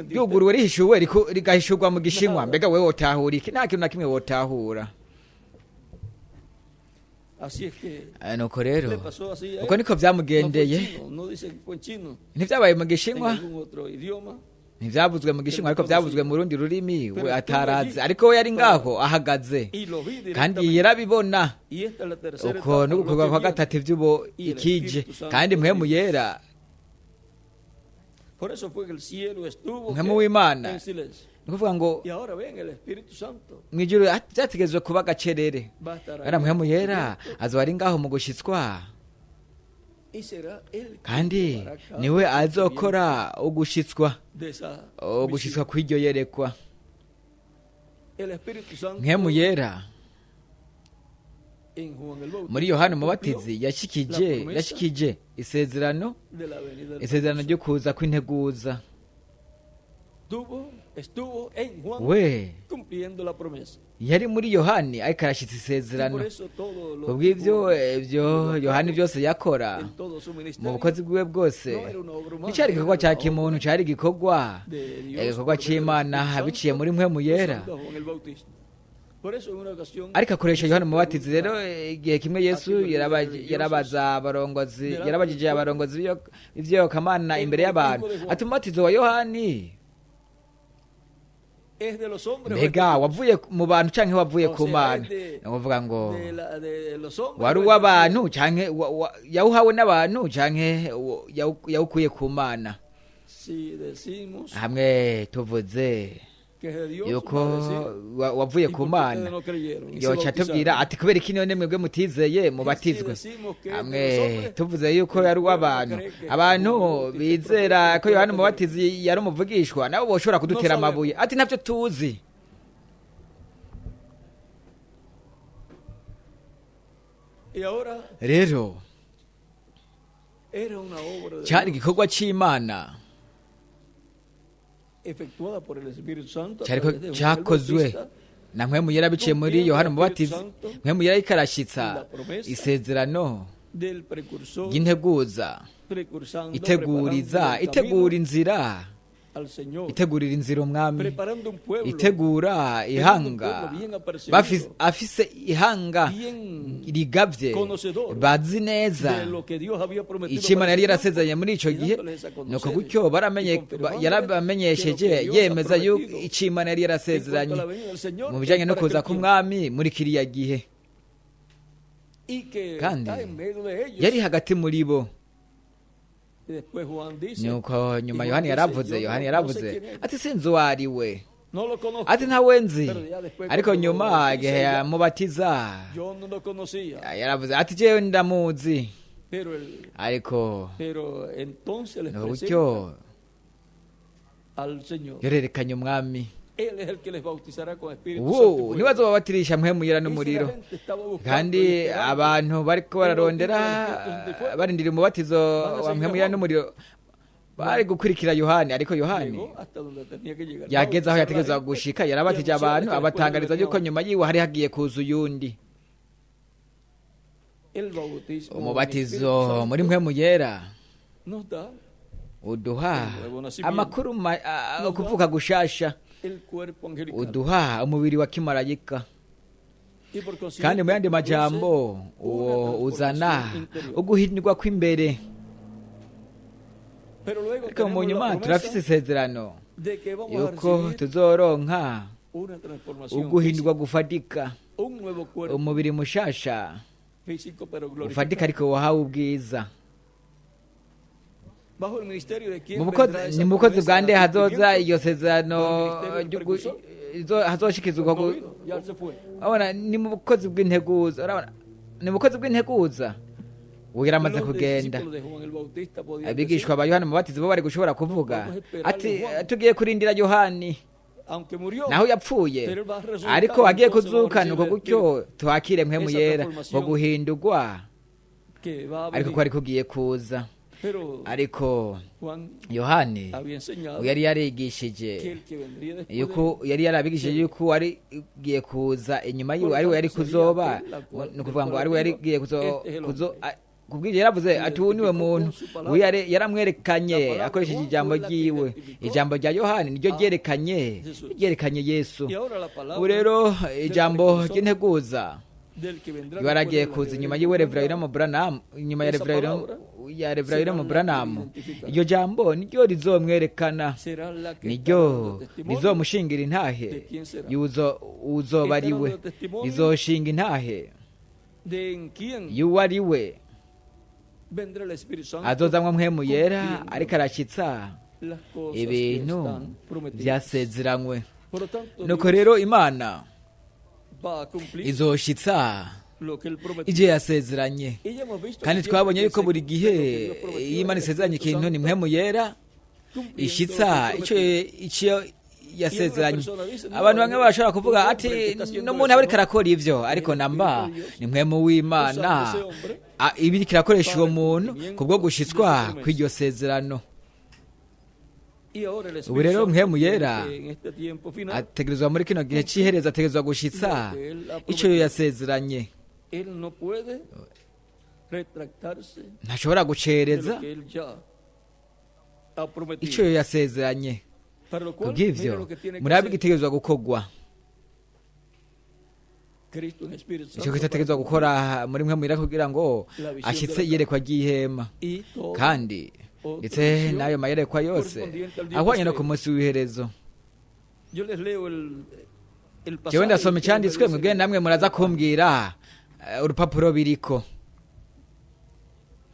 Ryuguruwe rihishuwe rigahishurwa mu gishinwa. Mbega wewe wotahura iki? Nta kintu na kimwe wotahura. Nuko rero uko niko byamugendeye. Ntibyabaye mu gishinwa, ntibyavuzwe mu gishinwa, ariko byavuzwe mu rundi rurimi we atarazi, ariko we yari ngaho ahagaze kandi yarabibona. Uko n'ugukorwa kwa gatatu iby'ubo ikije, kandi Mpwemu Yera, Mpwemu w'Imana, ni ukuvuga ngo mu ijuru byategerejwe kuba agacerere. Ari Mpwemu Yera azoba ari ngaho mu gushyitswa, kandi niwe azokora ugushitswa kw'iryo yerekwa. Mpwemu Yera muri Yohana Umubatizi yashikije isezerano ryo kuza kw'integuza. We yari muri Yohani ariko arashyitsa isezerano. Kubw'ibyo, ibyo Yohani byose yakora mu bukozi bwiwe bwose nticyari igikorwa cya kimuntu, cyari igikorwa cy'Imana biciye muri Mpwemu Yera, ariko akoresha Yohana Umubatizi. Rero igihe kimwe Yesu yarabaza abarongozi, yarabajije abarongozi b'ivyoyokamana imbere y'abantu ati: "Umubatizo wa Yohani mbega wavuye mu bantu canke wavuye ku Mana?" Ni ukuvuga ngo wari uw'abantu canke yawuhawe n'abantu canke yawukuye ku Mana? Hamwe tuvuze yuko wavuye ku Mana, yoca atubwira ati: "Kubera iki none mwebwe mutizeye mubatizwe?" Hamwe tuvuze yuko yari uw'abantu, abantu bizera ko Yohana Umubatizi yari umuvugishwa, nabo boshobora kudutera amabuye. Ati: "Ntabyo tuzi." Rero cyari igikorwa cy'Imana cyariko cyakozwe na Mpwemu Yera biciye muri Yohana Umubatizi. Mpwemu Yera ariko arashyitsa isezerano ry'integuza, iteguriza, itegura inzira, itegurira inzira umwami, itegura ihanga, afise ihanga rigavye, bazi neza icyo Imana yari yarasezeranye muri ico gihe. Nuko gutyo yarabamenyesheje, yemeza yuko icyo Imana yari yarasezeranye mu bijanye no kuza k'umwami muri kiriya gihe, kandi yari hagati muri bo. Nuko nyuma Yohani yaravuze ati: "Sinzi uwo ari we," ati: "Ntawe nzi." Ariko nyuma igihe yamubatiza yaravuze ati: "Jewe ndamuzi." Ariko ni gutyo yorerekanye umwami. Uwo niwe azobabatirisha Mpwemu Yera n'umuriro. Kandi abantu bariko bararondera, barindira umubatizo wa Mpwemu Yera n'umuriro, bari gukurikira Yohani. Ariko Yohani yageze aho yategerezwa gushika, yarabatije abantu, abatangariza yuko nyuma yiwe hari hagiye kuza uyundi. Umubatizo muri Mpwemu Yera uduha amakuru, kuvuka gushasha, uduha umubiri wa kimarayika. Kandi mu yandi majambo, uwo uzana uguhindurwa kw'imbere. Ariko mu nyuma turafise isezerano yuko tuzoronka uguhindurwa gufatika, umubiri mushasha ufatika ariko wahawe ubwiza. Ni mu bukozi bwa nde hazoza iyo sezerano, hazoshikizwa? Urabona, ni mu bukozi bw'integuza. Urabona, ni mu bukozi bw'integuza. Ubu yaramaze kugenda. Abigishwa ba Yohani Mubatizi bo bari gushobora kuvuga ati: "Tugiye kurindira Yohani, naho yapfuye, ariko agiye kuzuka, nuko gutyo twakire Mpwemu Yera ngo guhindurwa ariko ko ari kugiye kuza." Ariko Yohani yari yarigishije yuko, yari yarabigishije yuko wari ugiye kuza inyuma yiwe ari we yari kuzoba, ni ukuvuga ngo ari we yari ugiye kuzo. Kubw'ibyo yaravuze ati: "Ubu niwe muntu." Yaramwerekanye akoresheje ijambo ryiwe. Ijambo rya Yohani niryo ryerekanye Yesu. Ubu rero ijambo ry'integuza baragiye kuza inyuma yiwe, Reverend Branham, inyuma ya Reverend Branham, iryo jambo niryo rizomwerekana, niryo rizomushingira intahe yuzo uzoba ari we, rizoshinga intahe y'uwo ari we azozamwa Mpwemu Yera ariko arashyitsa ibintu byasezeranywe. Nuko rero Imana izoshitsa ibyo yasezeranye. Kandi twabonye yuko buri gihe iyo Imana isezeranye ikintu, ni Mpwemu Yera ishitsa icyo yasezeranye. Abantu bamwe bashobora kuvuga ati: "N'umuntu aba ariko arakora ibyo," ariko namba ni Mpwemu w'Imana iba iriko irakoresha uwo muntu kubwo gushitswa kw'iryo sezerano. Y ahora el Ubu Espíritu rero Santo Mpwemu tiene Yera que en este tiempo final, ategerezwa muri kino gihe c'iherezo, ategerezwa gushitsa ico yasezeranye. él no puede retractarse Ntashobora de gucereza lo que él ya ha prometido. ico yasezeranye. Para lo cual, Kubw'ivyo, mire lo que tiene que murabe hacer igitegerezwa gukorwa. Cristo en Espíritu Ico Santo Kristo ategerezwa para gukora muri mwe mwira kugira ngo ashitse iyerekwa ry'ihema, y todo kandi ndetse n'ayo mayerekwa yose ahwanye no ku munsi w'iherezo. Yo les leo el Jewe pasaje ndasoma y ustedes me icyanditswe, dicen mwebwe namwe muraza kumbwira urupapuro biriko.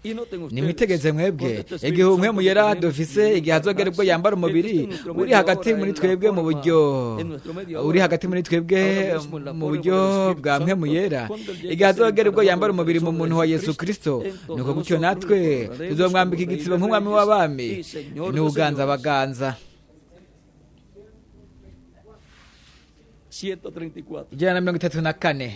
Y noten ustedes, Nimwitegeze mwebwe cuando este igihe Espíritu umwe Santo muyera que tenemos dufise, viene igihe azogera ubwo encarnarse, yambara el que umubiri está en nuestro uri medio hagati ahora muri en la twebwe mu forma, buryo en nuestro medio uri ahora, hagati muri twebwe ahora mismo en la mu forma buryo del Espíritu bwa mwe Santo, muyera, cuando él llegue igihe a ser azogera ubwo encarnado yambara en la umubiri mu persona muntu de wa Yesu Jesucristo, Kristo, entonces nuko gutyo nosotros natwe le coronaremos tuzomwambika como Rey igitsibo de nk'umwami Reyes w'abami y Señor de n'uganza señores. abaganza. 134. 134.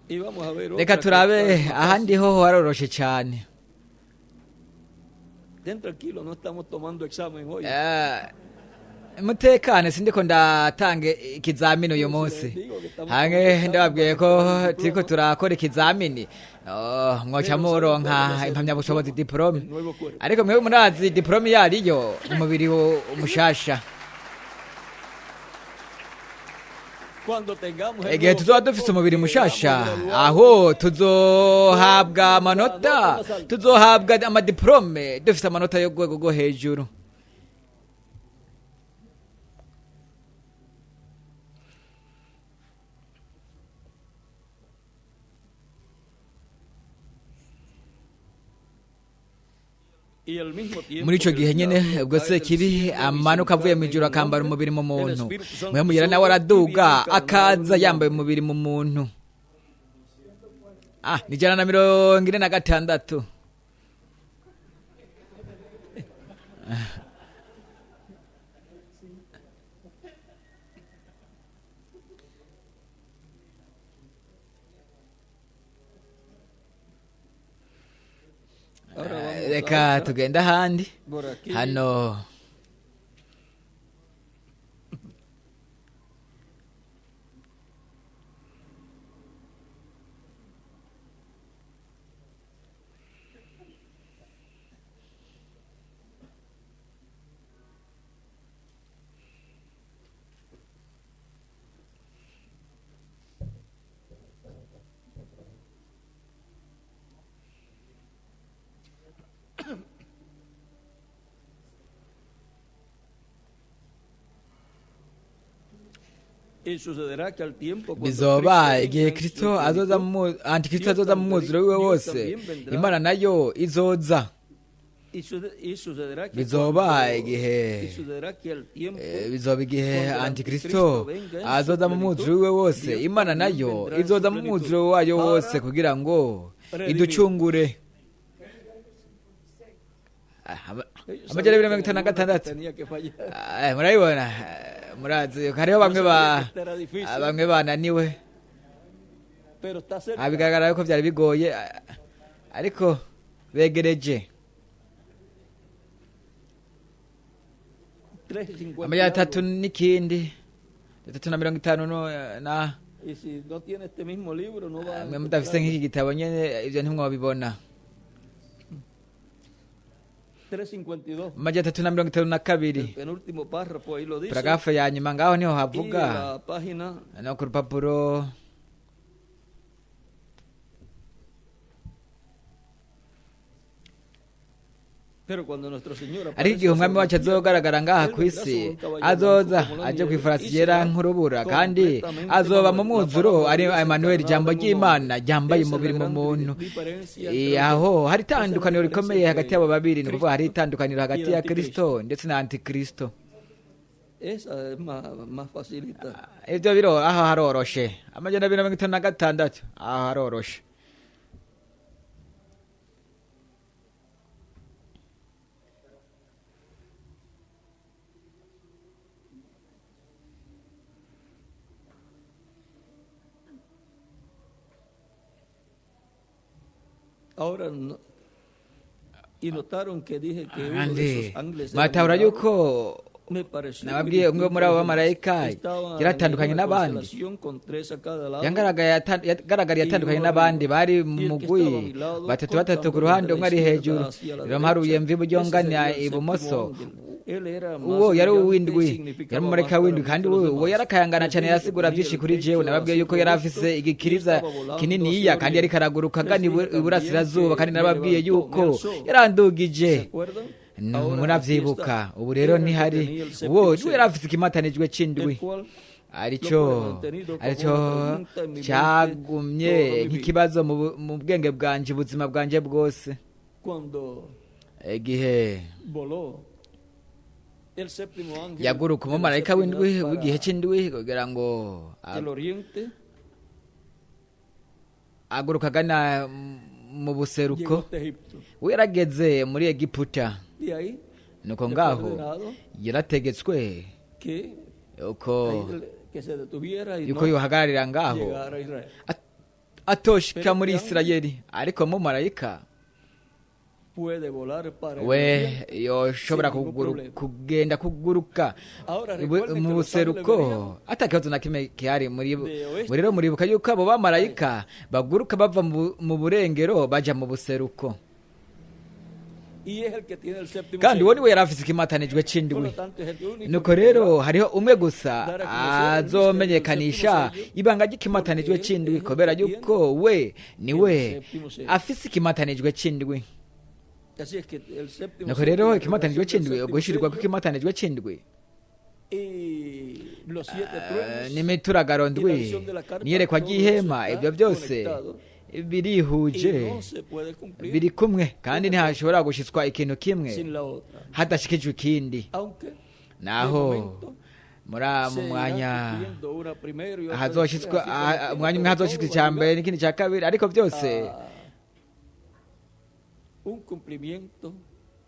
Y vamos a ver Reka otra que turabe está más ahandi fácil. ho haroroshe cyane. Estén tranquilos, no estamos tomando examen hoy. Mutekane, sindiko ndatanga ikizamini uyu munsi. Hange ndababwiye ko turiko turakora ikizamini. Oh, mwoca muronka impamyabushobozi, diplome. El nuevo cuerpo. Ariko mwebwe murazi diplome iyo ariyo, umubiri umushasha. Cuando tengamos el Igihe nuevo tuzoba cuerpo, dufise umubiri quedamos mushasha, graduados aho tuzohabwa amanota, tuzohabwa amadiplome dufise amanota yo rwego rwo hejuru. Y al mismo tiempo Muri ico que el gihe nyene diablo ubwo cae del Sekibi cielo y se amanuka avuye encarna mu en ijuru un akambara hombre, umubiri mu el muntu, Espíritu Santo mwe muyera nawe sube y viene araduga encarnado en akaza un yambaye hombre. umubiri mu muntu. Ah, ni 146. Ahora vamos a Reka otra tugende ahandi por aquí. hano. Y sucederá que al tiempo cuando Bizoba Cristo igihe venga en su Kristo azoza plenitud, mu Antikristo Dios azoza mu también, mwuzuro wiwe Dios wose, también vendrá. Imana nayo izoza. Y sucederá que Bizoba cuando, igihe y sucederá que al tiempo bizoba igihe cuando el Antikristo anticristo venga en su azoza mu plenitud, mwuzuro wiwe wose, Dios Imana también nayo vendrá en su izoza mu plenitud mwuzuro wayo wose para kugira ngo redimir. iducungure. Ah, Ellos amajana abiri sabían na mirongo que itanu na en alguna gatandatu. tenía que fallar. Ah, murabibona, murazi hariho Yo bamwe sabía ba que esta era difícil, bamwe bananiwe. pero está cerca. Bigaragara yuko byari bigoye, ariko begereje. 3:50 y Amajana atatu algo. n'ikindi, 350 na Y si no tiene este mismo libro, no va a mwe mudafise encontrarlo. nk'iki gitabo nyene ivyo ntimwobibona. 3:52. Amajana 352. El penúltimo párrafo ahí lo dice. Paragafe ya nyuma ngaho niho Y havuga, la página no ku rupapuro Pero cuando nuestro Señor Ariko igihe aparezca umwami sobre wacu la tierra, azogaragara ngaha él ku vendrá isi, sobre un caballo blanco azoza como la aje nieve kw'ifarasi y yera será nk'urubura, kandi completamente azoba mu Emanuel. La mwuzuro palabra de ari Dios Emanuel, encarnada ijambo en un ry'Imana hombre. ryambaye Esa es la umubiri mu gran muntu. diferencia entre los Aho dos. hari Esa es la itandukaniro diferencia rikomeye hagati entre y'abo babiri, ni ukuvuga hari Cristo itandukaniro y hagati el ya Kristo anticristo. ndetse na Antikristo. Esa es más, más facilita. Ibyo biro aho haroroshe, 256 aho haroroshe. Ahora no- y notaron que dije que uno de Kandi esos ángeles era mwatahura mirado. yuko Me pareció muy nababwiye umwe distinto muri a abo los demás. bamarayika Estaban en yaratandukanye una n'abandi. constelación con tres a cada lado. Yagaragariye atandukanye n'abandi bari mu mugwi batatu batatu ku ruhande, umwe ari hejuru. Rero mparuye mva iburyo ngana ibumoso, uwo yari uw'indwi, yari umumarayika w'indwi, kandi uwo yarakayangana cyane, yasigura byinshi kuri jewe. Nababwiye yuko yari afise igikiriza kininiya kandi yari karaguruka agana iburasirazuba, kandi nababwiye yuko yarandugije. Muravyibuka? Ubu rero ntihari. Uwo niwe yari afise ikimatanijwe c'indwi, aricyo cyagumye nk'ikibazo mu bwenge bwanje ubuzima bwanje bwose. Cuando Igihe voló el séptimo ángel yaguruka de la umumarayika séptima w'indwi edad w'igihe para c'indwi kugira ngo el oriente, aguruka agana mu llegó buseruko, hasta Egipto. we yarageze muri Egiputa. De ahí Nuko le fue ngaho ordenado yarategetswe que, uko ahí que se detuviera y yuko no yohagararira ngaho, llegara a Israel. Atoshika muri Isirayeli. Ariko umumarayika Puede volar para el we oriente yoshobora sin ningún problema. kugenda kuguruka Ahora recuerden mu que los ángeles buseruko venían atakibazo na kimwe gihari. Muri de oeste. Muri rero muribuka yuko abo bamarayika baguruka bava mu burengero baja mu buseruko, y es el que tiene el séptimo kandi uwo sello. niwe yari afise ikimatanijwe Por c'indwi. lo tanto, es el único Nuko que rero podrá hariho umwe gusa dar a conocer el azomenyekanisha misterio del séptimo sello, ibanga ry'ikimatanijwe porque él c'indwi, es el kubera que tiene yuko we niwe el séptimo sello. afise ikimatanijwe c'indwi. Así es que el séptimo Nuko sello, rero la ikimatanijwe revelación del c'indwi, séptimo uguhishurirwa sello kw'ikimatanijwe c'indwi y los siete truenos n'imituragaro y la ndwi visión de la carpa, n'iyerekwa todo ry'ihema, eso ibyo está byose conectado birihuje, y no se puede cumplir biri kumwe, kandi ntihashobora gushitswa ikintu kimwe sin la otra. hadashikijwe ikindi. Aunque de Naho momento muri mu se irá mwanya cumpliendo una primero y otra hazoshitswa después, así con el tiempo, umwanya umwe pero hazoshitswa todo va icya a mbere llegar n'ikindi cya kabiri, ariko byose a un cumplimiento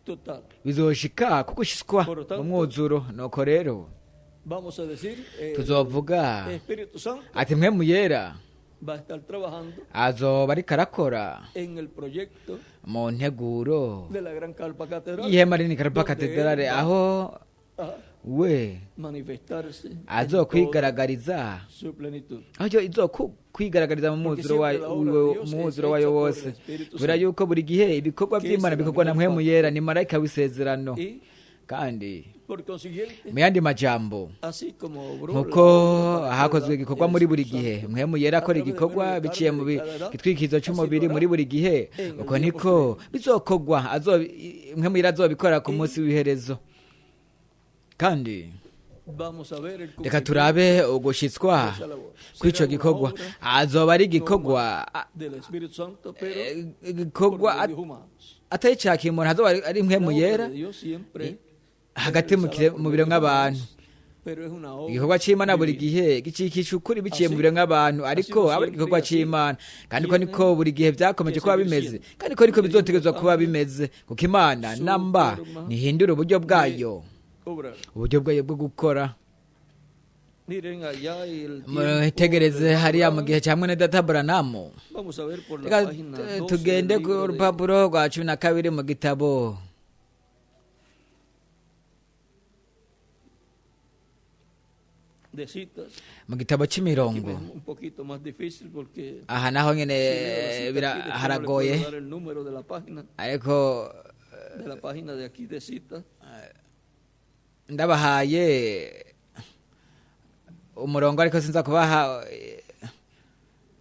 total. bizoshika kuko ushitswa Por lo tanto, mu mwuzuro. Nuko rero Vamos a decir, el tuzovuga Espíritu Santo ati mwe yera va a estar trabajando azoba ariko arakora en el proyecto mu nteguro de la Gran Carpa Catedral, y'ihema rinini Karupa donde él Katedrale, va aho a we manifestarse en toda azokwigaragariza, su plenitud. aho izokwigaragariza mu Porque mwuzuro siempre wayo la obra de Dios mu es mwuzuro wayo hecha por wose, el Espíritu kubera Santo. yuko buri gihe ibikorwa Que es by'Imana el bikorwa na ángel del mpwemu pacto. yera, ni marayika w'isezerano. Y Kandi por consiguiente, mu yandi majambo, así como obró la nkuko obra para hakozwe cada igikorwa el muri buri Espíritu gihe Santo, mpwemu yera a akora través del igikorwa verbo de biciye carne mu de cada edad, gitwikizo así lo c'umubiri hará muri buri gihe, en el uko día niko postrero. bizokorwa, mpwemu yera azobikora ku Y munsi w'iherezo. Kandi vamos a ver el reka cumplimiento turabe ugushitswa de esa labor. kw'ico Será una gikorwa. obra Azoba ari igikorwa normal del Espíritu Santo, pero por igikorwa medios humanos. atari ca kimuntu, hazoba ari La mpwemu obra yera de Dios siempre es hagati realizada por mu medios biremwa abantu. humanos, pero es una obra Igikorwa c'Imana buri divina. gihe gicikisha ukuri biciye mu Así biremwa abantu, ha ariko sido aba ari siempre igikorwa y así c'Imana, kandi uko tiene niko buri gihe vyakomeje que kuba seguir bimeze, siendo. kandi ko niko Porque Dios no bizotegerezwa kuba cambia bimeze, kuko Imana su namba forma ntihindura uburyo de bwayo, obrar. uburyo bwayo bwo gukora. Miren allá el tiempo del Mwitegereze hermano hariya mu Branham. gihe ca mwene data Buranamu. Vamos a ver por la Reka página 12 del tugende ku libro de rupapuro rwa 12 mu gitabo de citas. mu gitabo Aquí me c'imirongo. es un poquito más difícil porque Aha naho nyene si leo la cita aquí, después no le puedo haragoye, dar el número de la página, ariko de la página de aquí de citas. ndabahaye umurongo, ariko sinza kubaha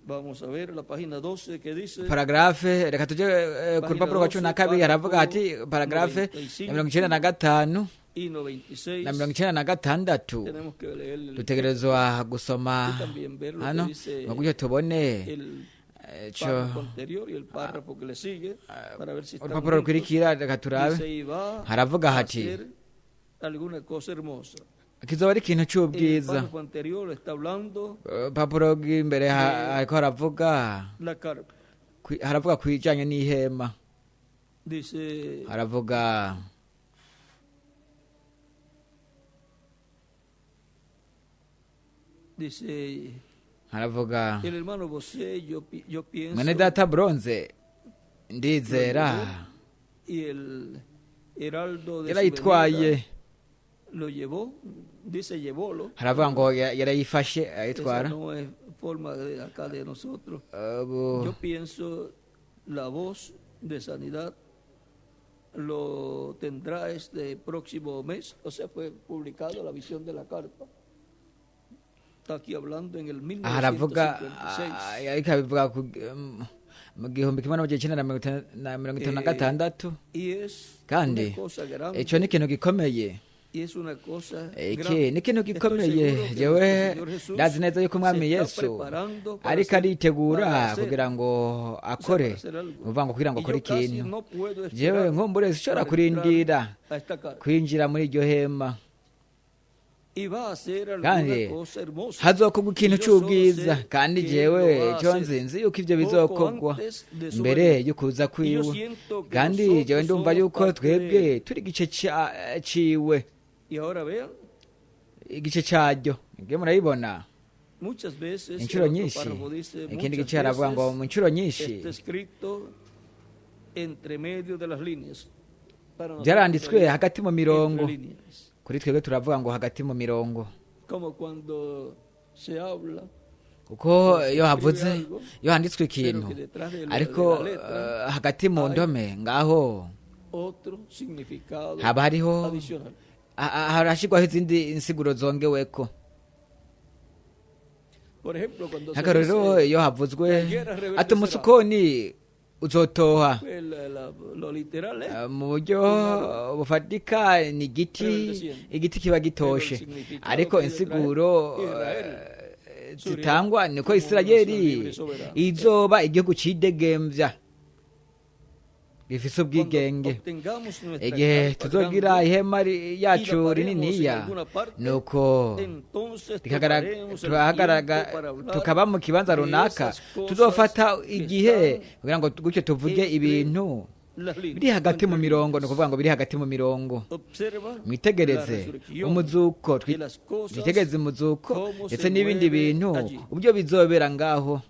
Vamos a ver la página 12 que dice paragrafe. Reka tuje ku página rupapuro rwa cumi 12, na kabiri, haravuga párrafo hati paragrafe ya 95 95 y na 96. 96. Tenemos que leer el texto Dutegerezwa gusoma y también ver lo que hano dice ngo gutyo tubone el co párrafo anterior y el párrafo que le sigue para ver si están urupapuro juntos. rukurikira. Reka turabe. Dice, y va Haravuga a hati hacer alguna cosa hermosa. kizoba ari ikintu En el c'ubwiza. párrafo anterior está hablando Urupapuro rw'imbere de hariko haravuga la carpa. Haravuga kwijanye n'ihema. Dice, Haravuga dice haravuga el hermano Bosé, yo mwene pienso data Bronze, Ndizera Y el heraldo de su yarayitwaye. venida lo llevó, dice llevólo. Haravuga ngo yarayifashe Esa ayitwara. no es forma de acá de nosotros. Ubu Yo pienso la voz de sanidad lo tendrá este próximo mes, o sea, fue publicado la visión de la carpa. Está aquí hablando en el aha aravuga 1956. Ariko abivuga mu 1956. Y es Kandi una cosa grande, icyo ni ikintu gikomeye. y es una cosa Iki grande. ni ikintu Estoy gikomeye. seguro que Jewe nuestro Señor Jesús ndazi neza yuko umwami se está Yesu preparando para ariko aritegura para hacer, kugira ngo o sea, akore, para hacer algo. uvuga ngo kugira ngo Y akore yo casi ikintu. no puedo Jewe esperar nkumbure sinshobora para kurindira entrar a esta carpa. kwinjira muri iryo hema. Y va a hacer alguna Kandi cosa hermosa. hazokorwa ikintu Y yo solo c'ubwiza. sé Kandi que jewe lo va a ico hacer nzi, nzi yuko ivyo poco bizokorwa antes de su mbere venida. y'ukuza Y yo kwiwe. siento que Kandi nosotros jewe ndumva somos yuko parte de twebwe él. turi igice ciwe, Y ahora vean, igice caryo nge murabibona. muchas veces Inshuro el otro nyinshi párrafo dice, ikindi muchas gice haravuga ngo veces mu nshuro nyinshi está escrito entre medio de las líneas. Para nosotros byaranditswe sería hagati mu mirongo. entre líneas. Kuri twebwe turavuga ngo hagati mu mirongo. Como cuando se habla, Kuko se iyo escribe havuze, algo, iyo handitswe pero ikintu que detrás de la, ariko de la letra hagati mu hay ndome ngaho otro significado haba hariho adicional. Harashyirwaho izindi insiguro zongeweko. Por ejemplo, cuando se Nk'akarorero, dice iyo havuzwe la higuera ati reverdecerá, umusukoni uzotoha, pues, lo literal es mu buryo bufatika ni igiti, reverdeciendo. igiti kiba Pero el gitoshe, significado ariko que debe traer insiguro Israel surgirá zitangwa niko como una nación Isirayeli libre y soberana. izoba igihugu cidegembya gifise Cuando ubwigenge. obtengamos nuestra Igihe carpa tuzogira grande ihema y la yacu paremos en rininiya, alguna parte, nuko entonces rikagarag- tomaremos el turahagarara tiempo para hablar tukaba mu kibanza de runaka, esas cosas tuzofata que igihe están kugira ngo gutyo tuvuge entre ibintu las biri líneas, hagati mu entre mirongo, ni líneas. ukuvuga ngo biri hagati mu mirongo. Observa la Mwitegereze resurrección umuzuko, y las cosas twitegereze umuzuko cómo ndetse se n'ibindi mueve bintu allí. ubyo bizobera ngaho.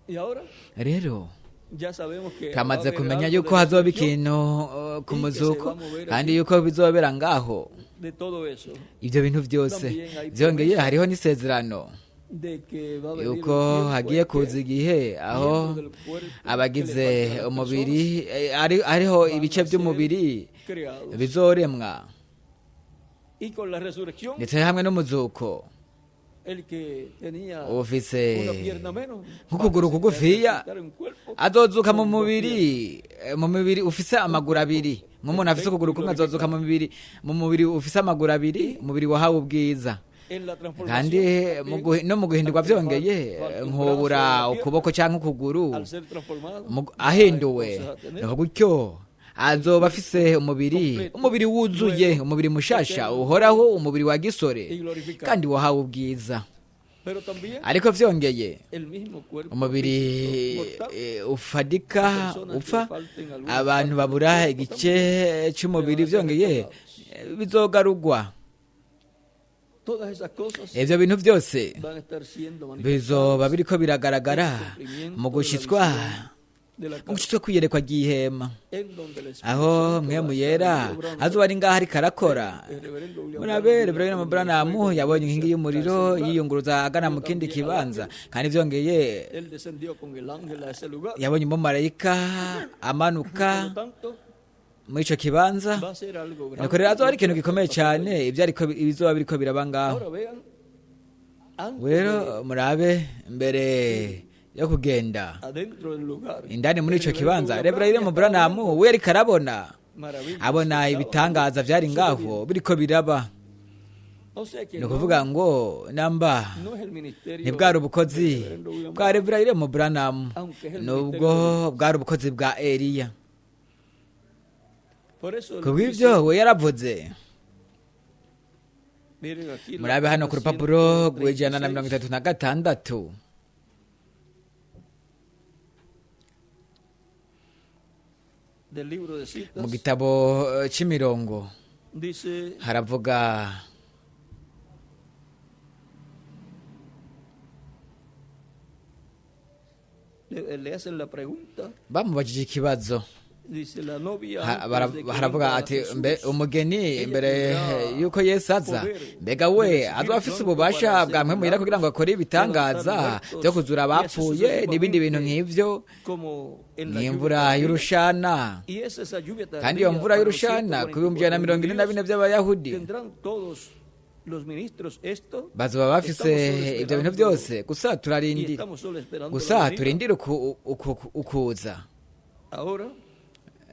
Y ahora Rero ya sabemos que va a twamaze haber kumenya algo yuko de hazoba resurrección ikintu ku y que se muzuko va a mover kandi allí. yuko bizobera ngaho. De todo eso. Ibyo bintu byose También hay byongeye promesa hariho n'isezerano de que va a venir un yuko tiempo hagiye en kuza que igihe aho miembros del cuerpo que le abagize faltan a las umubiri personas hariho van ibice a ser by'umubiri creados. bizoremwa. Y con la resurrección, Ndetse hamwe n'umuzuko, el que tenía ufise una pierna menos va a nk'ukuguru kugufiya resucitar en cuerpo azozuka mu con dos mubiri piernas. mu mubiri ufise Un amaguru cuerpo abiri. Nk'umuntu afise perfecto y ukuguru kumwe azozuka glorificado. mu mubiri ufise amaguru abiri, Y umubiri wahawe ubwiza. en la Kandi transformación mu también, no mu guhindurwa al que le vyongeye, falte un brazo o nkobura una ukuboko pierna, canke ukuguru al ser transformado, va a ahinduwe, entonces a tener nuko gutyo azoba un cuerpo afise umubiri, completo, umubiri wuzuye, nuevo, umubiri mushasha eterno uhoraho, umubiri wa gisore y glorificado. kandi wahawe ubwiza. Pero también Ariko vyongeye el mismo cuerpo umubiri físico mortal, ufadika las personas que le upfa, falten alguna abantu parte del babura cuerpo igice también le c'umubiri van a ser vyongeye restaurados. bizogarugwa. Todas esas cosas Ivyo bintu byose van a estar siendo bizoba manifestadas biriko en biragaragara el mu cumplimiento de la gushitswa visión de la mu carpa, gushitswa kwiyerekwa ry'ihema, en donde el Espíritu aho Santo mwe va a estar muyera allí obrando. azoba ari ngaho ariko arakora. El reverendo William Branham Murabe vio la Reverend columna de Branham fuego yabonye moverse inkingi hasta ese y'umuriro lugar. yiyunguruza agana Vio mu kindi también al kibanza, ángel. kandi vyongeye Él descendió con el ángel a ese lugar. yabonye umumarayika Por amanuka lo tanto, muri ico kibanza. va a ser algo Nuko grande rero azoba ari lo que ikintu va a estar gikomeye pasando cyane allí. ibyo ariko ibizoba biriko biraba ngaho. Ahora vean, antes Rero de murabe mbere ir yo kugenda adentro del lugar, indani muri el ico reverendo kibanza, William Branham Reverend ya estaba Branham viendo we ariko arabona, maravillas que abona estaban allí ibitangaza vyari ngaho sucediendo. biriko biraba. O sea que Ni no, ukuvuga ngo namba no es el ministerio ntibwari del ubukozi reverendo William bwa Branham, Reverend Branham, aunque es el nubwo ministerio de Elías. bwari ubukozi bwa Eliya. Por eso él Kubw'ivyo dice, we yaravuze. miren aquí la Murabe hano página ku rupapuro rw'ijana na mirongo 136, itatu na gatandatu del libro de mu citas, gitabo c'imirongo dice, haravuga Le hacen la pregunta, Bamubajije ikibazo, dice la novia, antes de que haravuga venga ati Jesús, mbe umugeni ella imbere tendrá yuko Yesu aza, poder mbega we de recibir azoba afise pronto ububasha para hacer bwa mpwemu yera kugira ngo akore ibitangaza levantar muertos byo kuzura y así abapfuye n'ibindi bintu sucesivamente, nk'ivyo, como en la lluvia nk'imvura tardía. y'urushana. Y es esa lluvia Kandi iyo tardía mvura para los y'urushana ku 1444 144.000 by'abayahudi, tendrán todos los ministros esto. bazoba bafise Estamos solo ibyo bintu esperando byose. Gusa y turarindira, estamos solo esperando gusa la venida. turindire ukuza. Ahora,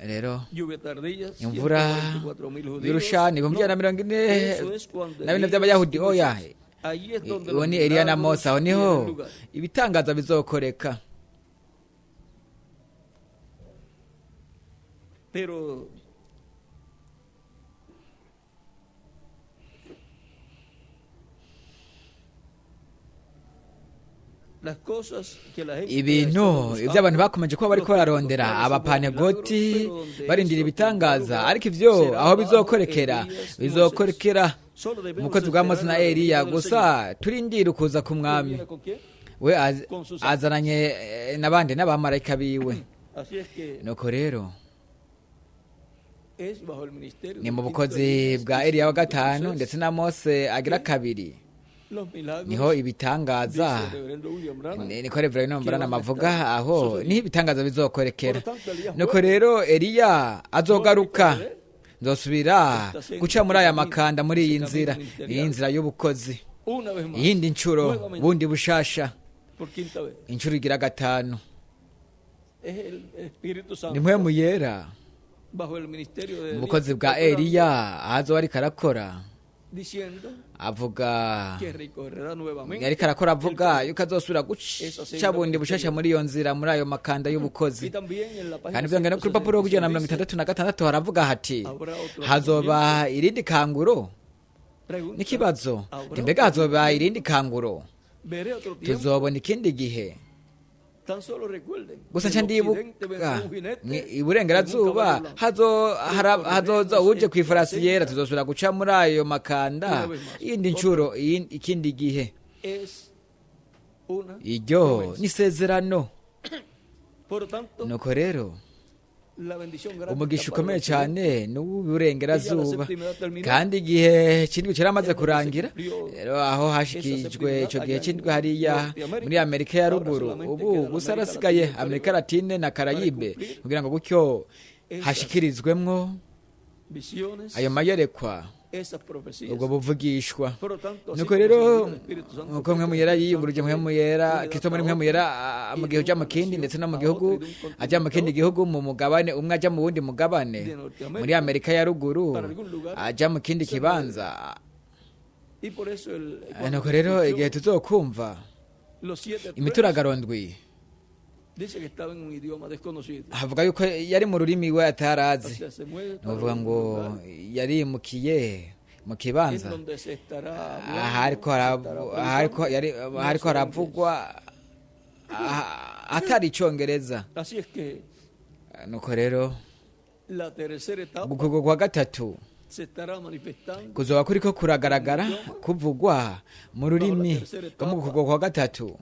Rero lluvia tardía, imvura 144.000 judíos. y'urushana ibihumbi ijana na No, mirongo ine eso es cuando na bine Elías by'abayahudi, y oya. Moisés. Ahí es donde Uwo los ni Eliya na milagros Mose, aho tienen niho lugar. ibitangaza bizokoreka. Pero las cosas que la gente ha Ibintu estado ibyo abantu buscando, bakomeje kuba bariko los bararondera, pentecostales hubo abapanegoti milagros, pero donde barindira eso tendrá ibitangaza, lugar ariko ivyo será aho bajo bizokorekera, Elías y Moisés. bizokorekera Solo debemos umukozi bwa Mose esperar na la venida Eliya. del Gusa Señor. turindire ukuza ku ¿Él mwami. viene con quién? We Con sus azananye n'abandi n'abamarayika biwe. Así es que Nuko rero es bajo el ministerio ni del mu quinto bukozi Elías bwa y Eliya wa segundo gatanu Moisés ndetse na Mose agira kabiri, los milagros, niho ibitangaza, dice el reverendo William Branham, niko Reverend que Branham van a avuga, estar aho sucediendo. niho ibitangaza bizokorekera. Por lo tanto, Elías Nuko vuelve. rero Eliya azogaruka, nzosubira Esta guca muri aya senda, makanda, muri iyi ese nzira, camino ministerial. iyi nzira y'ubukozi, Una vez más, iyindi ncuro, nuevamente, bundi bushasha, por quinta vez. inshuro igira gatanu. Es el Espíritu Santo Ni mpwemu yera bajo el ministerio de mu Elías, bukozi bwa operando, Eliya, ahazoba ariko arakora diciendo avuga, que recorrerá nuevamente ariko arakora el avuga camino. yuko azosubira guca bundi bushasha muri iyo nzira, muri ayo makanda y'ubukozi. Y también en la página Kandi byongera no ku rupapuro rw'ijana na mirongo 166 itandatu na gatandatu haravuga hati habrá otro hazoba irindi kanguro. Pregunta, N'ikibazo, habrá mbega otro hazoba tiempo? irindi kanguro? Veré otro tiempo. Tuzobona ikindi gihe? Tan solo recuerden Gusa que nca en Occidente ndibuka vendrá un jinete iburengerazuba en un caballo blanco. hazoza uje ku ifarasi yera, tuzosubira guca muri ayo makanda Una vez más. iyindi ncuro, ikindi gihe. Es una Iryo promesa. ni isezerano. Por lo tanto, Nuko rero la bendición grande umugisha está para ukomeye el occidente. cyane ni uw'uburengerazuba, kandi igihe cy'indwi cyaramaze kurangira. Rero aho hashikijwe icyo gihe cy'indwi hariya muri Amerika ya ruguru, ubu gusa harasigaye Amerika Latine na Karayibe kugira ngo gutyo hashikirizwemwo Visiones, ayo mayerekwa, esas profecías. ubwo buvugishwa. Por lo tanto, así Nuko como rero se envía el Espíritu Santo, nkuko mwe muyera yiyunguruje mwe muyera Unidad Kristo muri a mwe otra, muyera mu y gihe de uja mu una kindi nación ndetse no mu a gihugu otra y de un aja mu kindi continente a gihugu, mu mugabane umwe aja mu wundi mugabane, de Norteamérica, muri Amerika ya ruguru para algún lugar, aja mu kindi se kibanza. Y por eso el, cuando Nuko rero escuchó igihe tuzokumva los siete truenos, imituragaro ndwi, dice que estaba en un idioma desconocido. havuga yuko yari mu rurimi we O atarazi. sea, se mueve Ni para ukuvuga un ngo lugar yarimukiye mu en kibanza donde se estará ahariko hablando, se estará ahariko predicando, yari no ahariko sé dónde es. haravugwa atari icongereza. Así es que Nuko rero la tercera etapa gukorwa kwa gatatu se estará manifestando kuzoba kuriko kuragaragara kuvugwa mu rurimi rwo mu gukorwa kwa gatatu.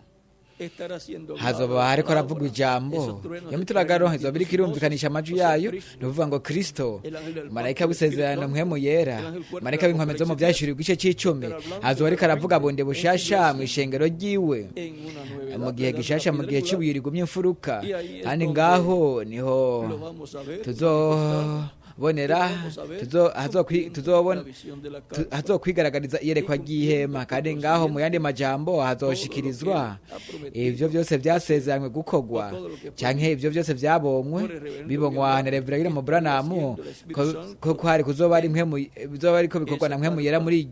Estará siendo hablado Hazoba la hariko palabra. haravugwa ijambo, Esos truenos iyo mituragaro estarán izoba iriko emitiendo sus irumvikanisha voces, amajwi o sea, yayo, Cristo, ni ukuvuga ngo Kristo, el ángel del marayika pacto, el Espíritu w'isezerano Santo, mpwemu yera, el ángel fuerte marayika del w'inkomezi zo mu Apocalipsis vyahishuriwe igice c'icumi, estará hablando azoba ariko aravuga nuevamente bundi en su bushasha iglesia mw'ishengero ryiwe, en una nueva mu edad, gihe la edad de la gishasha, mu piedra gihe angular, c'ibuye rigumye imfuruka. y ahí es Kandi donde ngaho niho lo vamos a ver manifestado, tuzobonera y lo vamos a ver cumpliendo tuzobona la visión de la carpa hazokwigaragariza iyerekwa y cumpliendo ry'ihema. por Kandi ngaho mu yandi consiguiente majambo todo lo que hazoshikirizwa él ha prometido ivyo byose vyasezeranywe gukorwa, o todo lo que fue canke dicho ivyo byose vyabonywe por el reverendo bibonywa William na Reverend Branham, William que estaría Branham, haciendo el Espíritu ko Santo kwari kuzoba ari en mwe bizoba ariko bikorwa esa na mwe muyera carpa muri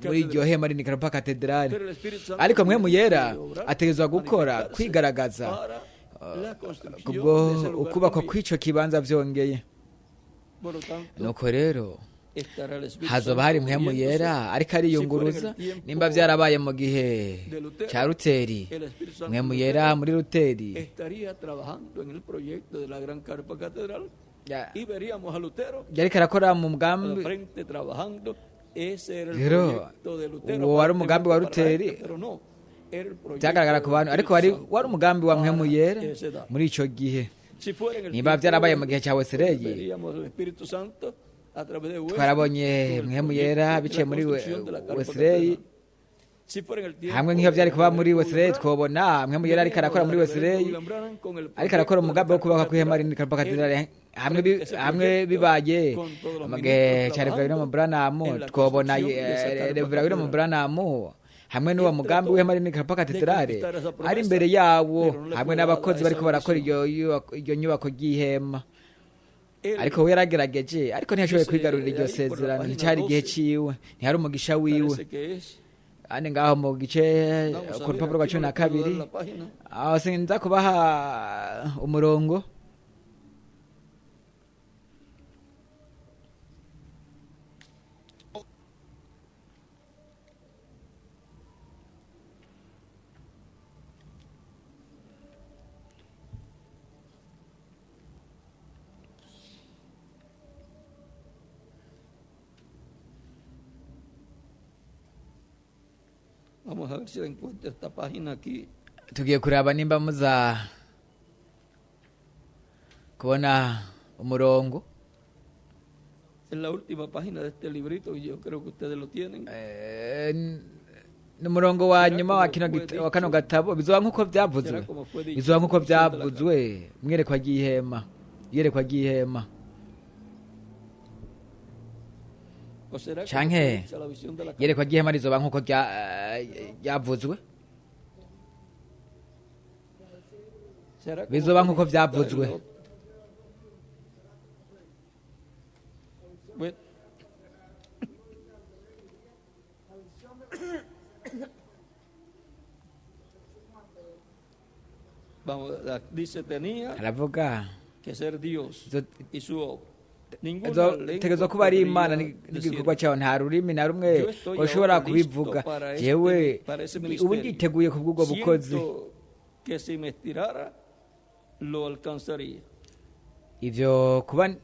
muri iryo catedral. hema rinini Karupa Katedrali. Pero el Espíritu Santo Ariko mwe tiene muyera que obrar, ategerezwa gukora, manifestarse kwigaragaza para la construcción kubwo de ese lugar ukubakwa también. kw'ico kibanza vyongeye. Por lo tanto, Nuko rero estará el Espíritu hazoba Santo hari mpwemu moviéndose. yera ariko Si fuera en ariyunguruza. el tiempo Nimba vyarabaye mu gihe de Lutero, ca Ruteri, el Espíritu Santo mpwemu de yera Lutero muri Ruteri estaría trabajando en el proyecto de la gran carpa catedral y veríamos a Lutero yariko arakora mu al mugambi. frente trabajando. Ese era el Rero proyecto de Lutero uwo wari umugambi wa aparentemente para la Ruteri. gente, pero no. Era el proyecto Byagaragara del ku bantu, ariko Espíritu wari Santo wari umugambi wa para Mpwemu Yera esa edad. muri ico gihe. Si fuera en el Nimba tiempo byarabaye de mu gihe cya Wesley, veríamos el Espíritu Santo a través de Wesley, twarabonye con el Mpwemu proyecto Yera de la biciye muri construcción de la carpa Wesley. catedral. Si fuera en el tiempo Hamwe nk'iyo byari de kuba muri William Wesley, Branham, twobona Mpwemu Yera ariko arakora muri veríamos al reverendo Wesley, William Branham con el ariko arakora proyecto de la umugambi wo carpa kubaka kw'ihema catedral. rinini katedrale. Él Hamwe ese hamwe proyecto bibaye con todos los mu gihe ministros cya Reverend trabajando Branham, en la twobona construcción de esa carpa Reverend William catedral. Branham hamwe n'uwo Él mugambi trató w'ihema rinini de katedrale conquistar esa ari promesa, imbere yawo, pero no le hamwe fue dada n'abakozi esa bariko barakora bendición. iryo nyubako ry'ihema. Él Ariko we yaragerageje, ariko ntiyashoboye dice kwigarurira iryo ahí por la sezerano. página Nticari igihe 12, ciwe, ntihari umugisha wiwe. parece que es. Ane ngaho mu gice Vamos a ku ver, rupapuro rwa aquí cumi no na le puedo dar kabiri, la página. aho sinza kubaha umurongo. Vamos a ver si la encuentro esta página aquí. Tugiye kuraba nimba muza kubona umurongo. Es la última página de este librito y yo creo que ustedes lo tienen. Ni umurongo wa Será nyuma wa como kino fue wa kano dicho, gatabo. Bizoba nk'uko byavuzwe, será como fue dicho bizoba en la nk'uko visión de la byavuzwe mwerekwa ry'ihema, iyerekwa ry'ihema. O será como Canke fue dicha la visión de la carpa. iyerekwa ry'ihema rizoba nk'uko ryavuzwe, Será como bizoba fue nk'uko dicha en byavuzwe. la otra. Bueno, vamos, dice, tenía Aravuga que ser Dios y su obra. Ninguna tegerezwa lengua kuba ari Imana podría n'igikorwa decir, cyawe. Nta rurimi na rumwe yo estoy ushobora ahora listo kubivuga. para Jewe este, para ese ubu ministerio. nditeguye kubw'ubwo bukozi. Siento que si me estirara, lo alcanzaría. Ivyo kuba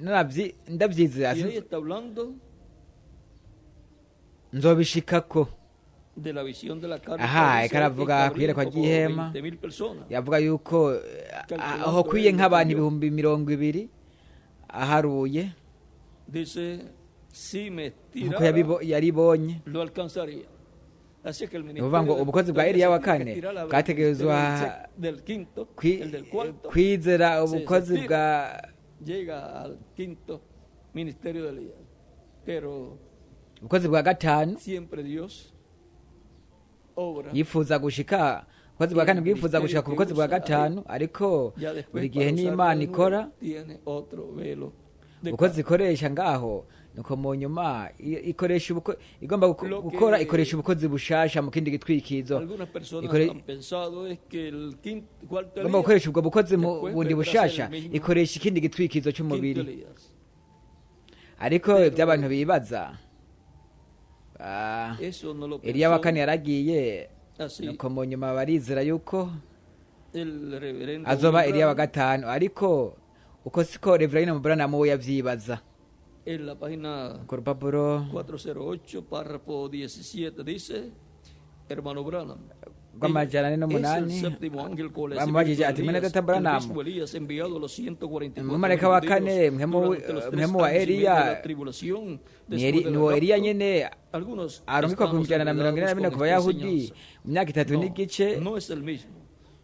ndavyizera, Y ahí está hablando nzobishikako. de la visión de la carpa. Aha, Dice eka aravuga que cabrían kuyerekwa como ry'ihema. 20.000 personas. Yavuga yuko Calculando aho kwiye él lo nk'abantu que vio. 20,000 aharuye, Dice, si me nkuko estirara, yaribonye. lo alcanzaría. Así que el Ni ukuvuga ngo ministerio del ubukozi bwa todavía Eliya se wa tiene que kane estirar al bwategerezwa ministerio del quinto, el del cuarto, kwizera se ubukozi estira, bwa llega al quinto ministerio de Elías. Pero ubukozi bwa gatanu siempre Dios obra yifuza gushika ubukozi bwa y kane el bwifuza ministerio gushika ku que bukozi bwa usa ahí, gatanu, ariko ya después buri gihe para usarlo n'Imana de ikora nuevo, tiene otro velo de ubukozi carne. ikoresha ngaho. Nuko mu nyuma ikoresha igomba Lo gukora que ikoresha ubukozi bushasha mu kindi gitwikizo. algunas personas han pensado es que el quinto, cuarto Igomba Elías gukoresha ubwo bukozi mu después bundi vendrá a ser bushasha, el mismo ikoresha ikindi gitwikizo quinto c'umubiri. Elías. Ariko Pero iby'abantu bibaza, eso no lo Eliya wa pensó kane yaragiye, así nuko mu nyuma barizera yuko el reverendo azoba William Eliya wa Branham gatanu, ariko uko siko Reverend Branham we yavyibaza. en la página Ku rupapuro 408, párrafo 17, dice, hermano Branham, dijo, rw'amajana ane es el n'umunani séptimo ángel con el bamubajije espíritu de ati mwene Elías, data el Branham, mismo Elías enviado a los 144 umumarayika wa judíos kane durante los tres mpwemu wa años y medio de Eliya la tribulación ni después del ni uwo Eliya rapto. nyene Algunos arungikwa ku estamos 144,000 enredados ku con esta Bayahudi enseñanza. mu myaka itatu No, n'igice no es el mismo.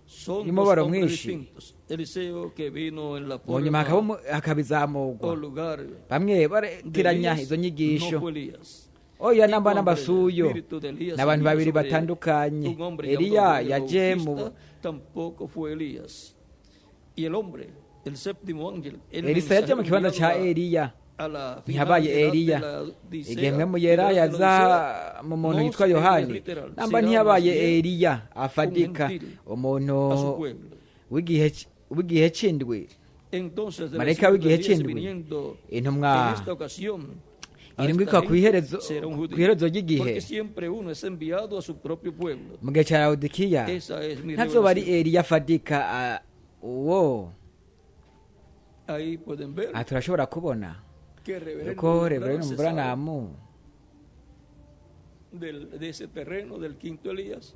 Son dos y'umubabaro hombres mwinshi, distintos. Eliseo que vino en la mu nyuma forma hakaba izamurwa. o lugar Bamwe de baratiranya Elías, izo no nyigisho. fue Elías. Oya Y namba cuando el nambasuyo espíritu de Elías ni abantu vino babiri sobre batandukanye. un hombre llamado Eliya Juan el yaje mu Bautista, tampoco fue Elías. Y el hombre, el séptimo ángel, el Elisa yaje mensajero mu kibanza enviado ca Eliya, a la final ntihabaye edad de Eliya. la Igihe Odisea, mpwemu yera edad de la yaza Odisea, mu muntu no yitwa es Elías Yohani, literal, namba será más ntiyabaye bien Eliya un afadika, gentil umuntu a su pueblo. w'igihe c'indwi, Entonces, del marayika espíritu de w'igihe Elías c'indwi, viniendo intumwa en esta ocasión a irungikwa esta gente será un judío, kw'iherezo ry'igihe porque siempre uno es enviado a su propio pueblo. mu gihe ca Laodikiya, Esa es mi ntazoba ari revelación. Eliya afadika. Uwo Ahí pueden ver aha turashobora kubona que el reverendo yuko William Branham Reverend se sabe Branham de ese terreno del quinto Elías.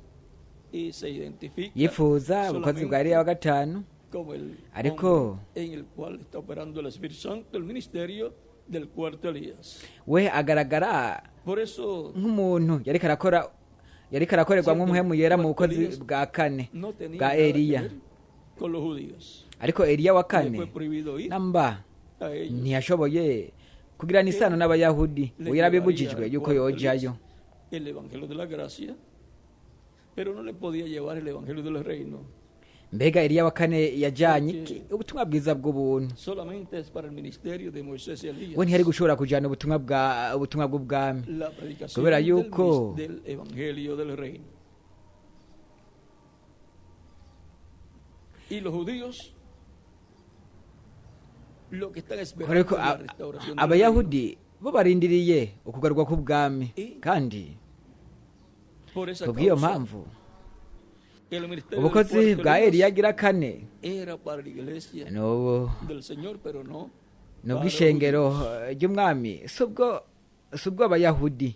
Y se identifica Yifuza ubukozi bwa Eliya wa gatanu, como el ariko hombre en el cual está operando el Espíritu Santo, el ministerio del cuarto Elías. we agaragara Por eso nk'umuntu yariko arakora, yariko arakorerwamwo umuhemu yera mu bukozi bwa kane no tenía bwa nada que Eliya. ver con los judíos. Ariko Eliya wa Le kane fue prohibido ir namba a ellos. ntiyashoboye kugirana isano n'abayahudi. Le We yarabibujijwe llevaría al yuko cuarto yojayo. Elías el evangelio de la gracia, pero no le podía llevar el evangelio del reino. Mbega Eliya wa kane yajanye iki? Ubutumwa bwiza bw'ubuntu. Solamente es para el ministerio de Moisés y Elías. We ntiyari gushobora kujana ubutumwa bwa ubutumwa bw'ubwami, La predicación kubera del, yuko del evangelio del reino. Y los judíos lo que están kubera esperando yuko es la restauración del reino. abayahudi bo barindiriye ukugarurwa k'ubwami, kandi Por esa kubw'iyo causa, mpamvu el ministerio del ubukozi cuarto bwa Elías Eliya agira kane era para la iglesia n'ubu del Señor, pero no ni para los ubw'ishengero judíos. ry'umwami, si ubwo abayahudi.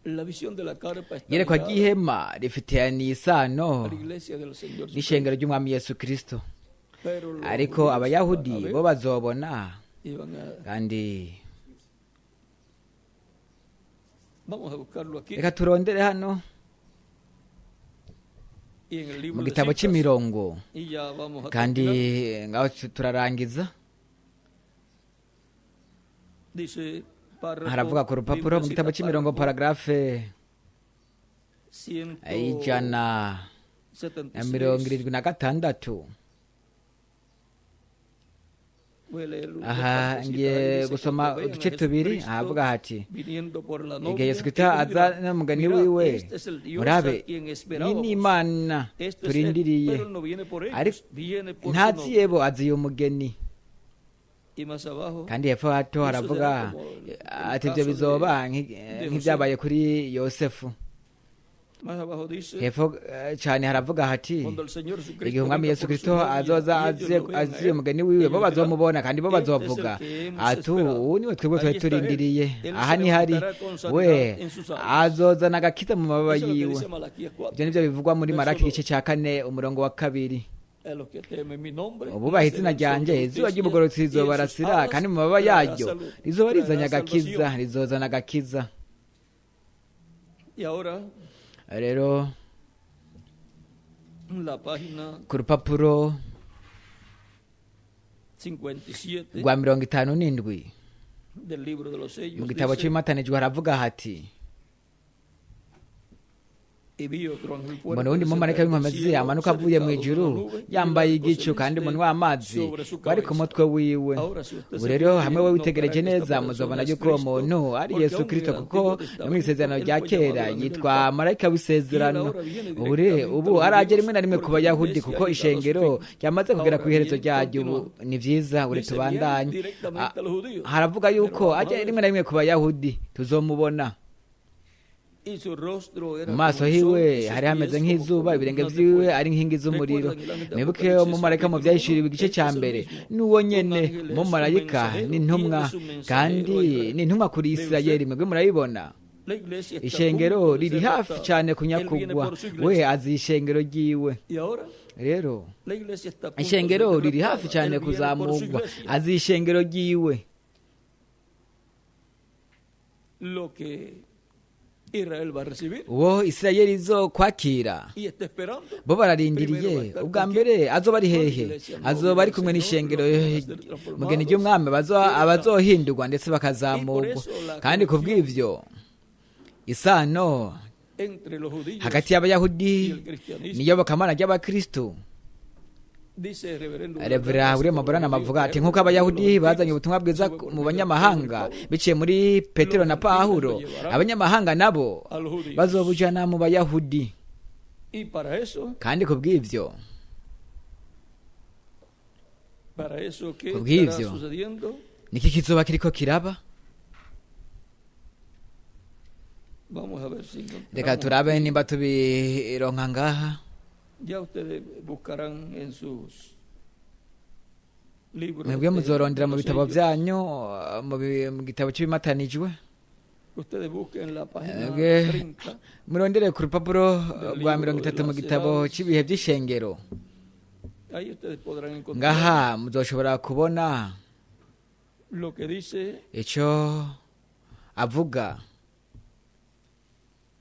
La visión de la carpa está Iyerekwa ligada ry'ihema rifitaniye isano a la iglesia del Señor n'ishengero ry'umwami Yesu Kristo, Pero los ariko judíos van a abayahudi ver bo bazobona y van a- kandi Vamos a buscarlo aquí reka turondere hano y en el libro mu de gitabo citas, cy'imirongo, y ya vamos a kandi terminar. ngaho turarangiza. Dice párrafo, Haravuga ku rupapuro libro mu de gitabo citas, cy'imirongo, párrafo paragarafe 176. Voy a leer dos Aha, partecitas. Ahí ngiye dice, gusoma cuando vean a uduce tubiri. Jesucristo Ahavuga hati viniendo por la igihe novia, Yesu Kristo ellos aza dirán, n'umugani "Mirad, wiwe, este es el Dios murabe, a quien iyi esperábamos. ni Imana Este es él", turindiriye. pero él no viene por ellos, Ariko viene por su ntazi novia. yebo, aziye umugeni. Y más abajo, Kandi hepfo hato Eso haravuga será como el ati ibyo caso bizoba de nk'ibyabaye kuri Yosefu. Más abajo dice, Hepfo cyane haravuga hati cuando el Señor Jesucristo igihe umwami venga Yesu por su Kristo novia, azoza y ellos aziye lo vean a aziye él, umugeni wiwe, bo ellos dirán, bazomubona kandi bo "Este es el bazovuga que hemos ati esperado". ubu niwe twebwe Ahí twari está él. turindiriye, Él aha se ni hari levantará con sanidad we en sus alas. azozana agakiza mu mababa Eso es lo que yiwe. dice Malaquías 4. Ibyo nivyo bivugwa muri Verso Maraki 2. igice cya 4 umurongo wa 2. A los que temen mi nombre, Ububaha izina nacerá el sol ryanje, de izuba justicia, ry'umugororotsi y en sus rizobarasira, alas kandi mu mababa traerá yaryo salud, rizoba traerá rizanye agakiza, salvación. rizozana agakiza. Y ahora Rero la página ku rupapuro 57 rwa 57 del libro de los sellos mu gitabo dice, cy'ibimatanijwe haravuga hati y vi otro ángel fuerte mbona uwundi mumarayika descender del w'inkomezi cielo, amanuka avuye mu cercado de ijuru, una nube, y un yambaye arco igicu kandi celeste umunwa w'amazi sobre su wari ku cabeza. mutwe wiwe. Ahora, si usted Ubu se rero fija hamwe bien, we witegereje notará que esta neza muzobona persona es yuko uwo Cristo, muntu ari porque Yesu aún en Kristo, el kuko Antiguo no mu Testamento isezerano él rya fue kera llamado el ángel del yitwa pacto. marayika Y él w'isezerano. ahora viene Ubu directamente a ubu los arajya judíos rimwe na rimwe ku porque la bayahudi iglesia kuko ha llegado a su ishengero fin. ryamaze kugera Ahora ku iherezo bien, ryaryo. Ubu continuando. ni vyiza ure Dice, viene tubandanye. directamente a los judíos. Haravuga Pero yuko vamos a ajya ver. rimwe na rimwe ku bayahudi, tuzomubona. Y su rostro era Mu maso como el sol, hiwe y sus hari hameze pies como nk'izuba, ibirenge columnas de vyiwe fuego. ari inkingi z'umuriro. Recuerdan el ángel de Mwibuke Apocalipsis umumarayika mu capítulo 1, vyahishuriwe igice este ca es el mbere, mismo. n'uwo Un nyene ángel es un umumarayika mensajero, y él n'intumwa, es un mensajero a kandi Israel. ni intumwa kuri ¿Ve usted? Isirayeli. Mwebwe murabibona, La iglesia está a ishengero punto de riri ser hafi raptada. cane Él viene kunyakugwa, por su we iglesia. azi ishengero ryiwe. Y ahora Rero la iglesia está a punto de ishengero ser riri hafi raptada. cane Él viene por su kuzamurwa, iglesia. azi ishengero ryiwe. Lo que Israel va a recibir Uwo Isirayeli izokwakira y está esperando. bo bararindiriye. Ubwa mbere azoba ari hehe? Azoba ari kumwe n'ishengero mugeni ry'umwami, abazohindurwa ndetse bakazamurwa. Kandi ku bw'ivyo isano Entre los judíos hagati y'abayahudi y el cristianismo. n'iyobokamana ry'abakristo. Dice el reverendo Revera William Branham avuga ati nk'uko abayahudi bazanye ubutumwa bwiza mu banyamahanga biciye muri Petero na Pawulo, abanyamahanga nabo a los judíos. bazobujana mu bayahudi. Y para eso, Kandi ku bw'ivyo para eso ¿qué Ku estará bw'ivyo. sucediendo? niki kizoba kiriko kiraba? Vamos a ver si encontramos. Reka turabe nimba tubironka ngaha. Ya ustedes buscarán en sus libros Mwebwe de muzorondera mu los bitabo sellos vyanyu, mu gitabo cy'ibimatanijwe. Ustedes busquen la página Mwebwe 30 murondere ku rupapuro del rwa libro mirongo de itatu mu las gitabo edades. cy'ibihe by'ishengero. Ahí ustedes podrán encontrar Ngaha muzoshobora kubona lo que dice icyo avuga.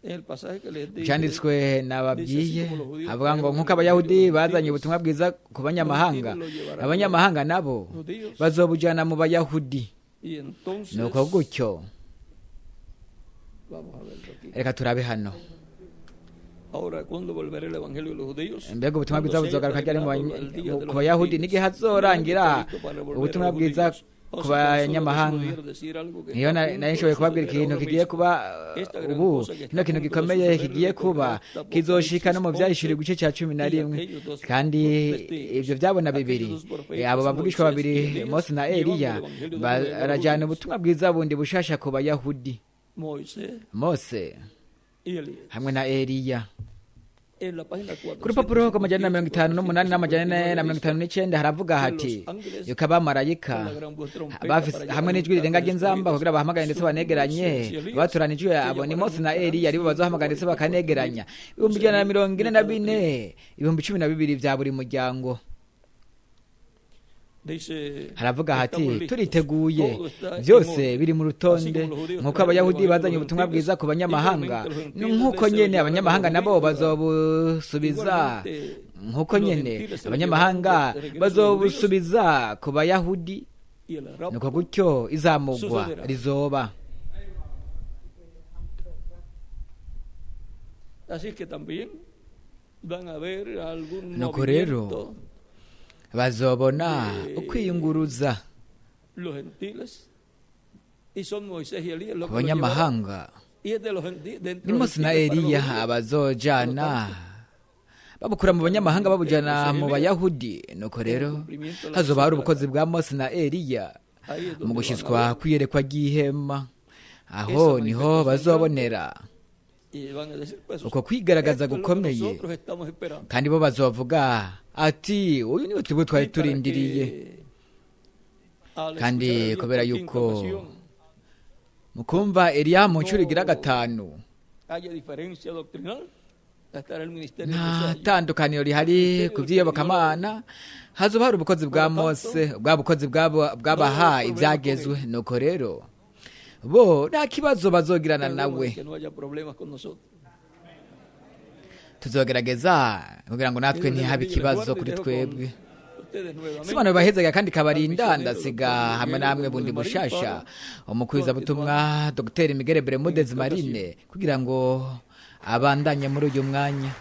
En el pasaje que les dije, Cyanditswe nababwiye, avuga ngo nk'uko Abayahudi bazanye ubutumwa bwiza ku banyamahanga, abanyamahanga nabo judíos, bazobujyana mu Bayahudi. y entonces Nuko gutyo vamos a verlo aquí. Reka turabe hano. Ahora, ¿cuándo volverá el evangelio de los judíos? Mbega ubutumwa Cuando bwiza se haya buzogaruka ryari mu terminado el día de los ku Bayahudi? gentiles. N'igihe hazorangira Nadie está listo para volver a ubutumwa los bwiza judíos. ku O sea, tan solo les banyamahanga. pudiera decir algo que Niyo está a punto nari de nshoboye kubabwira suceder ikintu ahora kigiye mismo. kuba Esta gran ubu, cosa que está kino a kintu punto de gikomeye suceder kigiye kuba recordará hasta kizoshika no mu Apocalipsis Vyahishuriwe igice cya cumi na 11 y rimwe. aquellos dos Kandi testigos, ibyo byabona bibiri, aquellos dos profetas, abo bavugishwa Moisés babiri, y Elías, Mose na llevando Eliya, el evangelio de nuevo a los barajyana judíos. ubutumwa bwiza bundi bushasha ku Bayahudi. Moisés Mose y Elías. hamwe na Eliya. En la página Ku rupapuro rw'amajana na 58 n'amajana 459 haravuga hati yuko abamarayika hamwe n'ijwi rirenga ry'inzamba kugira bahamagare ndetse banegeranye batoranijwe. Abo ni Mose na Eliya, aribo bazohamagara ndetse bakanegeranya 144,000, 12,000 bya buri muryango. Dice, Haravuga hati "Estamos listos. turiteguye, Todo está en byose orden. biri mu rutonde. Así como los judíos Nk'uko trajeron el Abayahudi evangelio a bazanye los ubutumwa gentiles, bwiza ku banyamahanga, igualmente los gentiles nk'uko se lo nyene llevarán a abanyamahanga los nabo judíos. bazobusubiza, Igualmente, nk'uko los nyene gentiles se lo abanyamahanga llevarán de regreso a los judíos bazobusubiza ku Bayahudi. y el rapto Nuko gutyo izamugwa sucederá. rizoba. Así es que también van a ver algún Nuko rero movimiento bazobona de ukwiyunguruza los gentiles y son Moisés y Elías los ku que lo llevarán. banyamahanga. Y es de los de entre Ni los Mose na gentiles para los Eliya judíos. Por lo abazojana tanto, babukura mu banyamahanga babujana Moisés y mu Elías Bayahudi. Nuko en el rero cumplimiento de la hazoba visión hari de la ubukozi carpa. bwa Mose na Eliya Ahí es mu donde van a gushyitswa ver kwiyerekwa ry'ihema. Aho esa niho manifestación grande bazobonera y van a decir, pues, uko kwigaragaza esto es lo que gukomeye, nosotros estamos esperando. kandi bo bazovuga ati uyu niwe twebwe twari Y para turindiriye. que al escuchar a Kandi Elías kubera por quinta yuko ocasión mu kumva Eliya mu nshuro igira no gatanu haya diferencia doctrinal, estará el ministerio de nta Moisés allí. tandukaniro rihari Ministerio ku del que dio la by'iyobokamana, orden. hazoba hari ubukozi Por bwa lo tanto, Mose, bwa bukozi no habrá bwabaha problemas con ibyagezwe. ellos. Nuko rero bo nta kibazo bazogirana Tratemos de nawe. que no haya problemas con nosotros. Tuzogerageza kugira ngo Que natwe Dios les ntihabe bendiga y les ikibazo guarde. Y kuri dejo twebwe. con ustedes Simana nuevamente bahezaga kandi al kabarinda. misionero Ndasiga doctor hamwe Miguel namwe bundi Bermúdez Marín bushasha para umukwizabutumwa continuar Dr Miguel en Bermudez esta ocasión. Marine kugira ngo abandanye muri uyu mwanya.